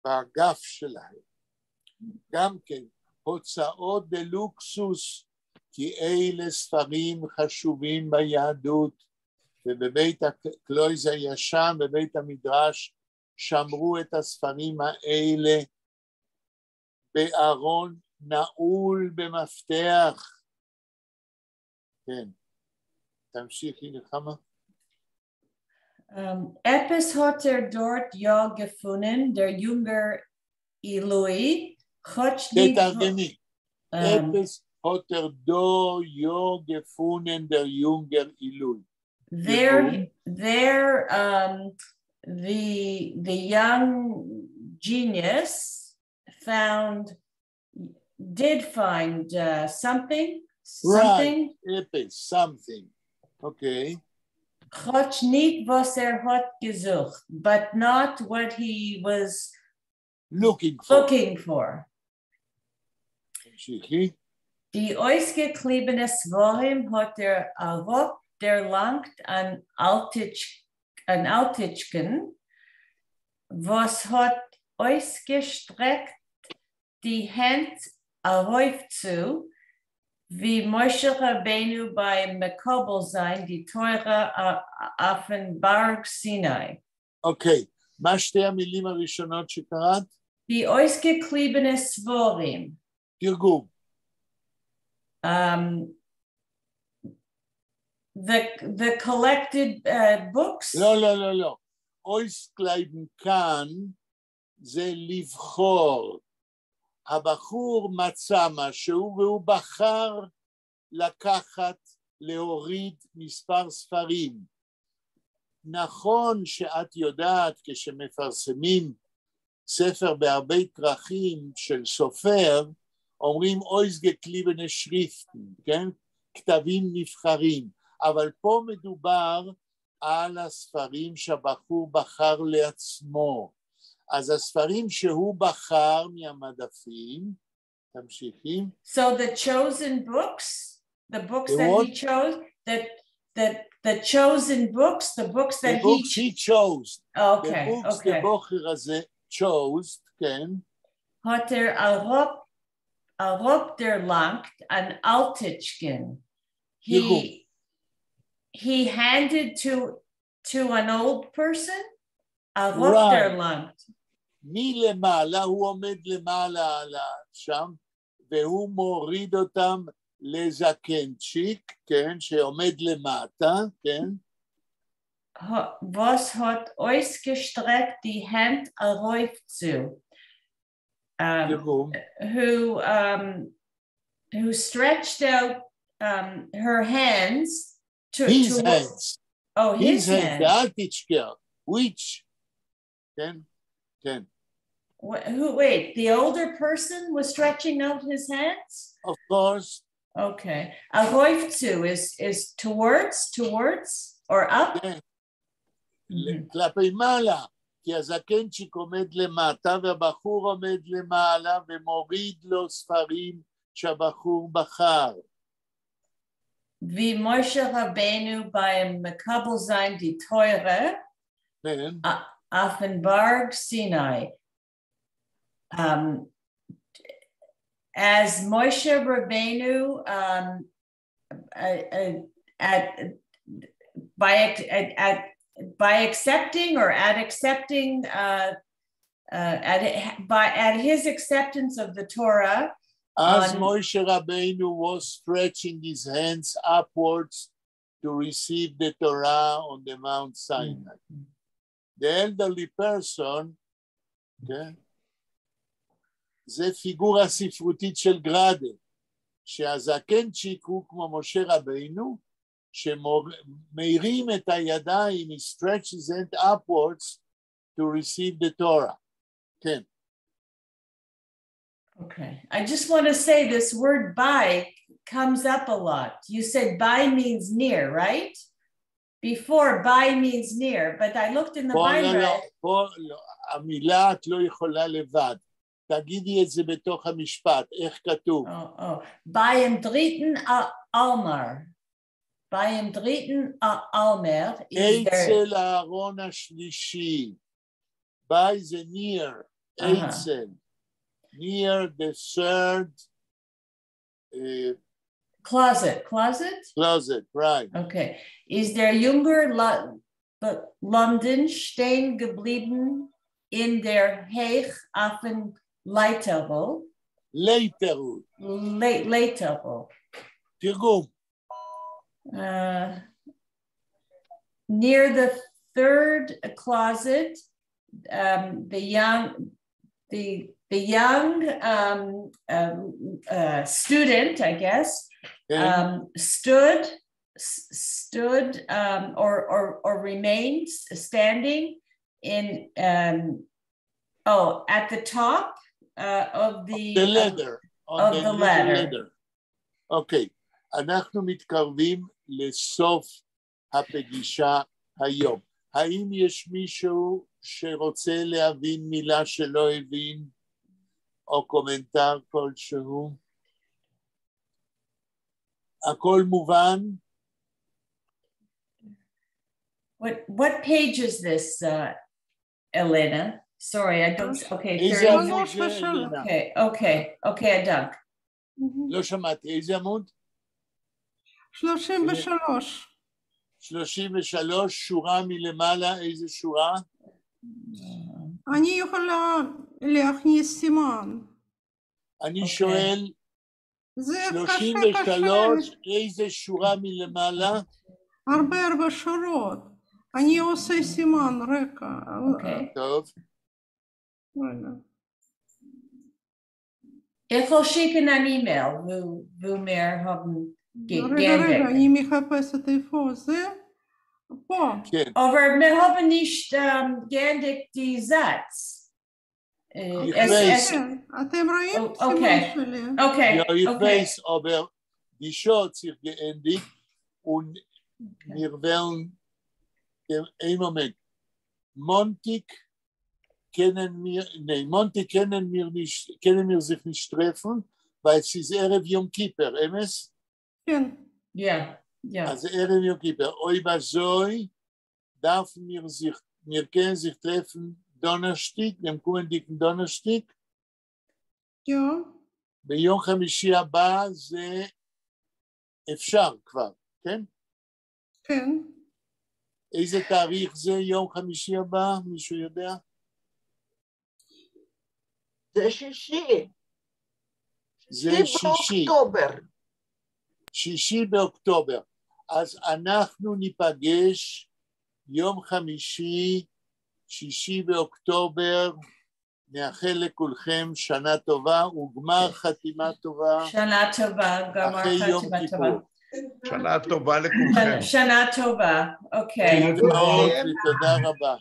באגף שלהם. גם כן, הוצאות דלוקסוס, כי אלה ספרים חשובים ביהדות, ובבית הקלויז הישן, בבית המדרש, שמרו את הספרים האלה בארון נעול במפתח. כן, תמשיכי נחמה. עפּעס האָט ער דאָרט יאָ געפֿונען, דער יונגער עילוי, כאָטש ניט תתרגמי. עפּעס האָט ער דאָ יאָ געפֿונען, דער יונגער עילוי. There, the young genius found, did find something, something. Right, עפּעס, something. Okay. כאָטש ניט וואָס ער האָט געזוכט, but not what he was looking for. Looking for. תמשיכי. די אויסגעקליבענע ספֿרים האָט ער אַראָפּדערלאַנגט אַן אַלטיטשקן, וואָס האָט אויסגעשטרעקט די הענט אַרויפֿצו, ווי משה רבינו בײַם מקבל זײַן די תּורה אויפֿן באַרג סיני. אוקיי, מה שתי המילים הראשונות שקראת? די אויסגעקליבענע ספֿרים. תרגום. The collected books? לא, לא, לא, לא. אויסקלײַבן כאן זה לבחור. הבחור מצא משהו והוא בחר לקחת, להוריד מספר ספרים. נכון שאת יודעת כשמפרסמים ספר בהרבה כרכים של סופר, אומרים אויסגעקליבענע שריפֿטן, כן? כתבים נבחרים, אבל פה מדובר על הספרים שהבחור בחר לעצמו. אז הספרים שהוא בחר מהמדפים, תמשיכי. So the chosen books, the books The that what? he chose, that the chosen books, the books that The books he he chose. Okay, The books okay. the בחור הזה chose, כן. האָט ער אַראָפּ, אַראָפּדערלאַנגט אַן אַלטיטשקן. He handed to an old person? אַראָפּדערלאַנגט. מלמעלה, הוא עומד למעלה שם, והוא מוריד אותם לזקנצ'יק, כן, שעומד למטה, כן? וואָס האָט אויסגעשטרעקט די הענט אַרויפצו. Who stretched out her hands to his hands. Oh, his hands. The אלטיטשקער, which, כן, כן. Who, wait, the older person was stretching out his hands? Of course. Okay. אַרויפצו is towards, or up? כן. כלפי מעלה, כי הזקנצ'יק עומד למטה והבחור עומד למעלה ומוריד לו ספרים שהבחור בחר. ווי משה רבינו בײַם מקבל זײַן די תורה כן. אויפֿן באַרג סיני. As Moshe Rabbeinu at by at by accepting or at accepting at by at his acceptance of the Torah. As Moshe Rabbeinu was stretching his hands upwards to receive the Torah on the Mount Sinai. The elderly person, כן? זה פיגורה ספרותית של גראדה, שהזקנצ'יק הוא כמו משה רבינו, שמרים את הידיים, he stretches it upwards to receive the Torah. כן. Okay, I just want to say this word "בײַ" comes up a lot. You said "בײַ" means near, right? Before "בײַ" means near, but I looked in the פה לא, לא, Bible. פה לא, המילה את לא יכולה לבד. תגידי את זה בתוך המשפט, איך כתוב? Oh. בײַם דריטן אַלמער. בײַם דריטן אַלמער is there. אצל הארון השלישי. בײַ זה near, אצל. Near the third Closet, closet? Closet, right. Okay. איז דער יונגער למדן שטיין געבליבן אין דער הייך אויפֿן לייטערל. לייטערל. לייטערל. תרגום. Near the third closet, the young student, I guess, stood or remained standing in oh, at the top of the The ladder. On of the the little ladder. Ladder. אוקיי, אנחנו מתקרבים לסוף הפגישה היום. האם יש מישהו שרוצה להבין מילה שלא הבין, או קומנטר כלשהו? הכל מובן? What page is this, Elena? Sorry, I don't. Okay, איזה 30. עמוד זה, אלינה? Okay, אַ דאַנק. לא שמעתי, איזה עמוד? 33. 33, שורה מלמעלה, איזה שורה? אני יכולה להכניס סימן. אני אוקיי. שואל, זה קשה 33, קשה, איזה שורה מלמעלה? הרבה הרבה שורות. אני עושה סימן, רגע. אוקיי. טוב, רגע. איך וועל שיקן אַן אימייל, וווּ וווּ מיר האָבן רגע, רגע, געענדיקט. אני מחפשת איפה זה. פה. כן. אָבער מיר האָבן נישט געענדיקט די זאַץ. איך עס, ווייס. עס, כן, אתם רואים או- סימן אוקיי. שלי? אוקיי, יא, איך אוקיי. ווייס, אָבער די שעה האָט זיך געענדיקט און מיר וועלן, איין מאָמענט, מאָנטיק קענען מיר, ניין, מאָנטיק קענען מיר נישט, קענען מיר זיך נישט טרעפֿן, ווײַל עס איז ערבֿ יום כיפּור, אמת? כן. Yeah. אַז ערבֿ יום כיפּור. אויב אַזוי, דאַרפֿן מיר זיך, מיר קענען זיך טרעפֿן דאָנערשטיק, דעם קומענדיקן דאָנערשטיק? יא. ביום חמישי הבא זה אפשר כבר, כן? כן. איזה תאריך זה יום חמישי הבא? מישהו יודע? זה שישי. זה שישי. באוקטובר. שישי באוקטובר. אז אנחנו ניפגש יום חמישי, שישי באוקטובר, נאחל לכולכם שנה טובה וגמר חתימה טובה. שנה טובה, גמר אחרי יום חתימה כיפור. טובה. שנה טובה לכולכם. שנה טובה, אוקיי. להתראות ותודה רבה.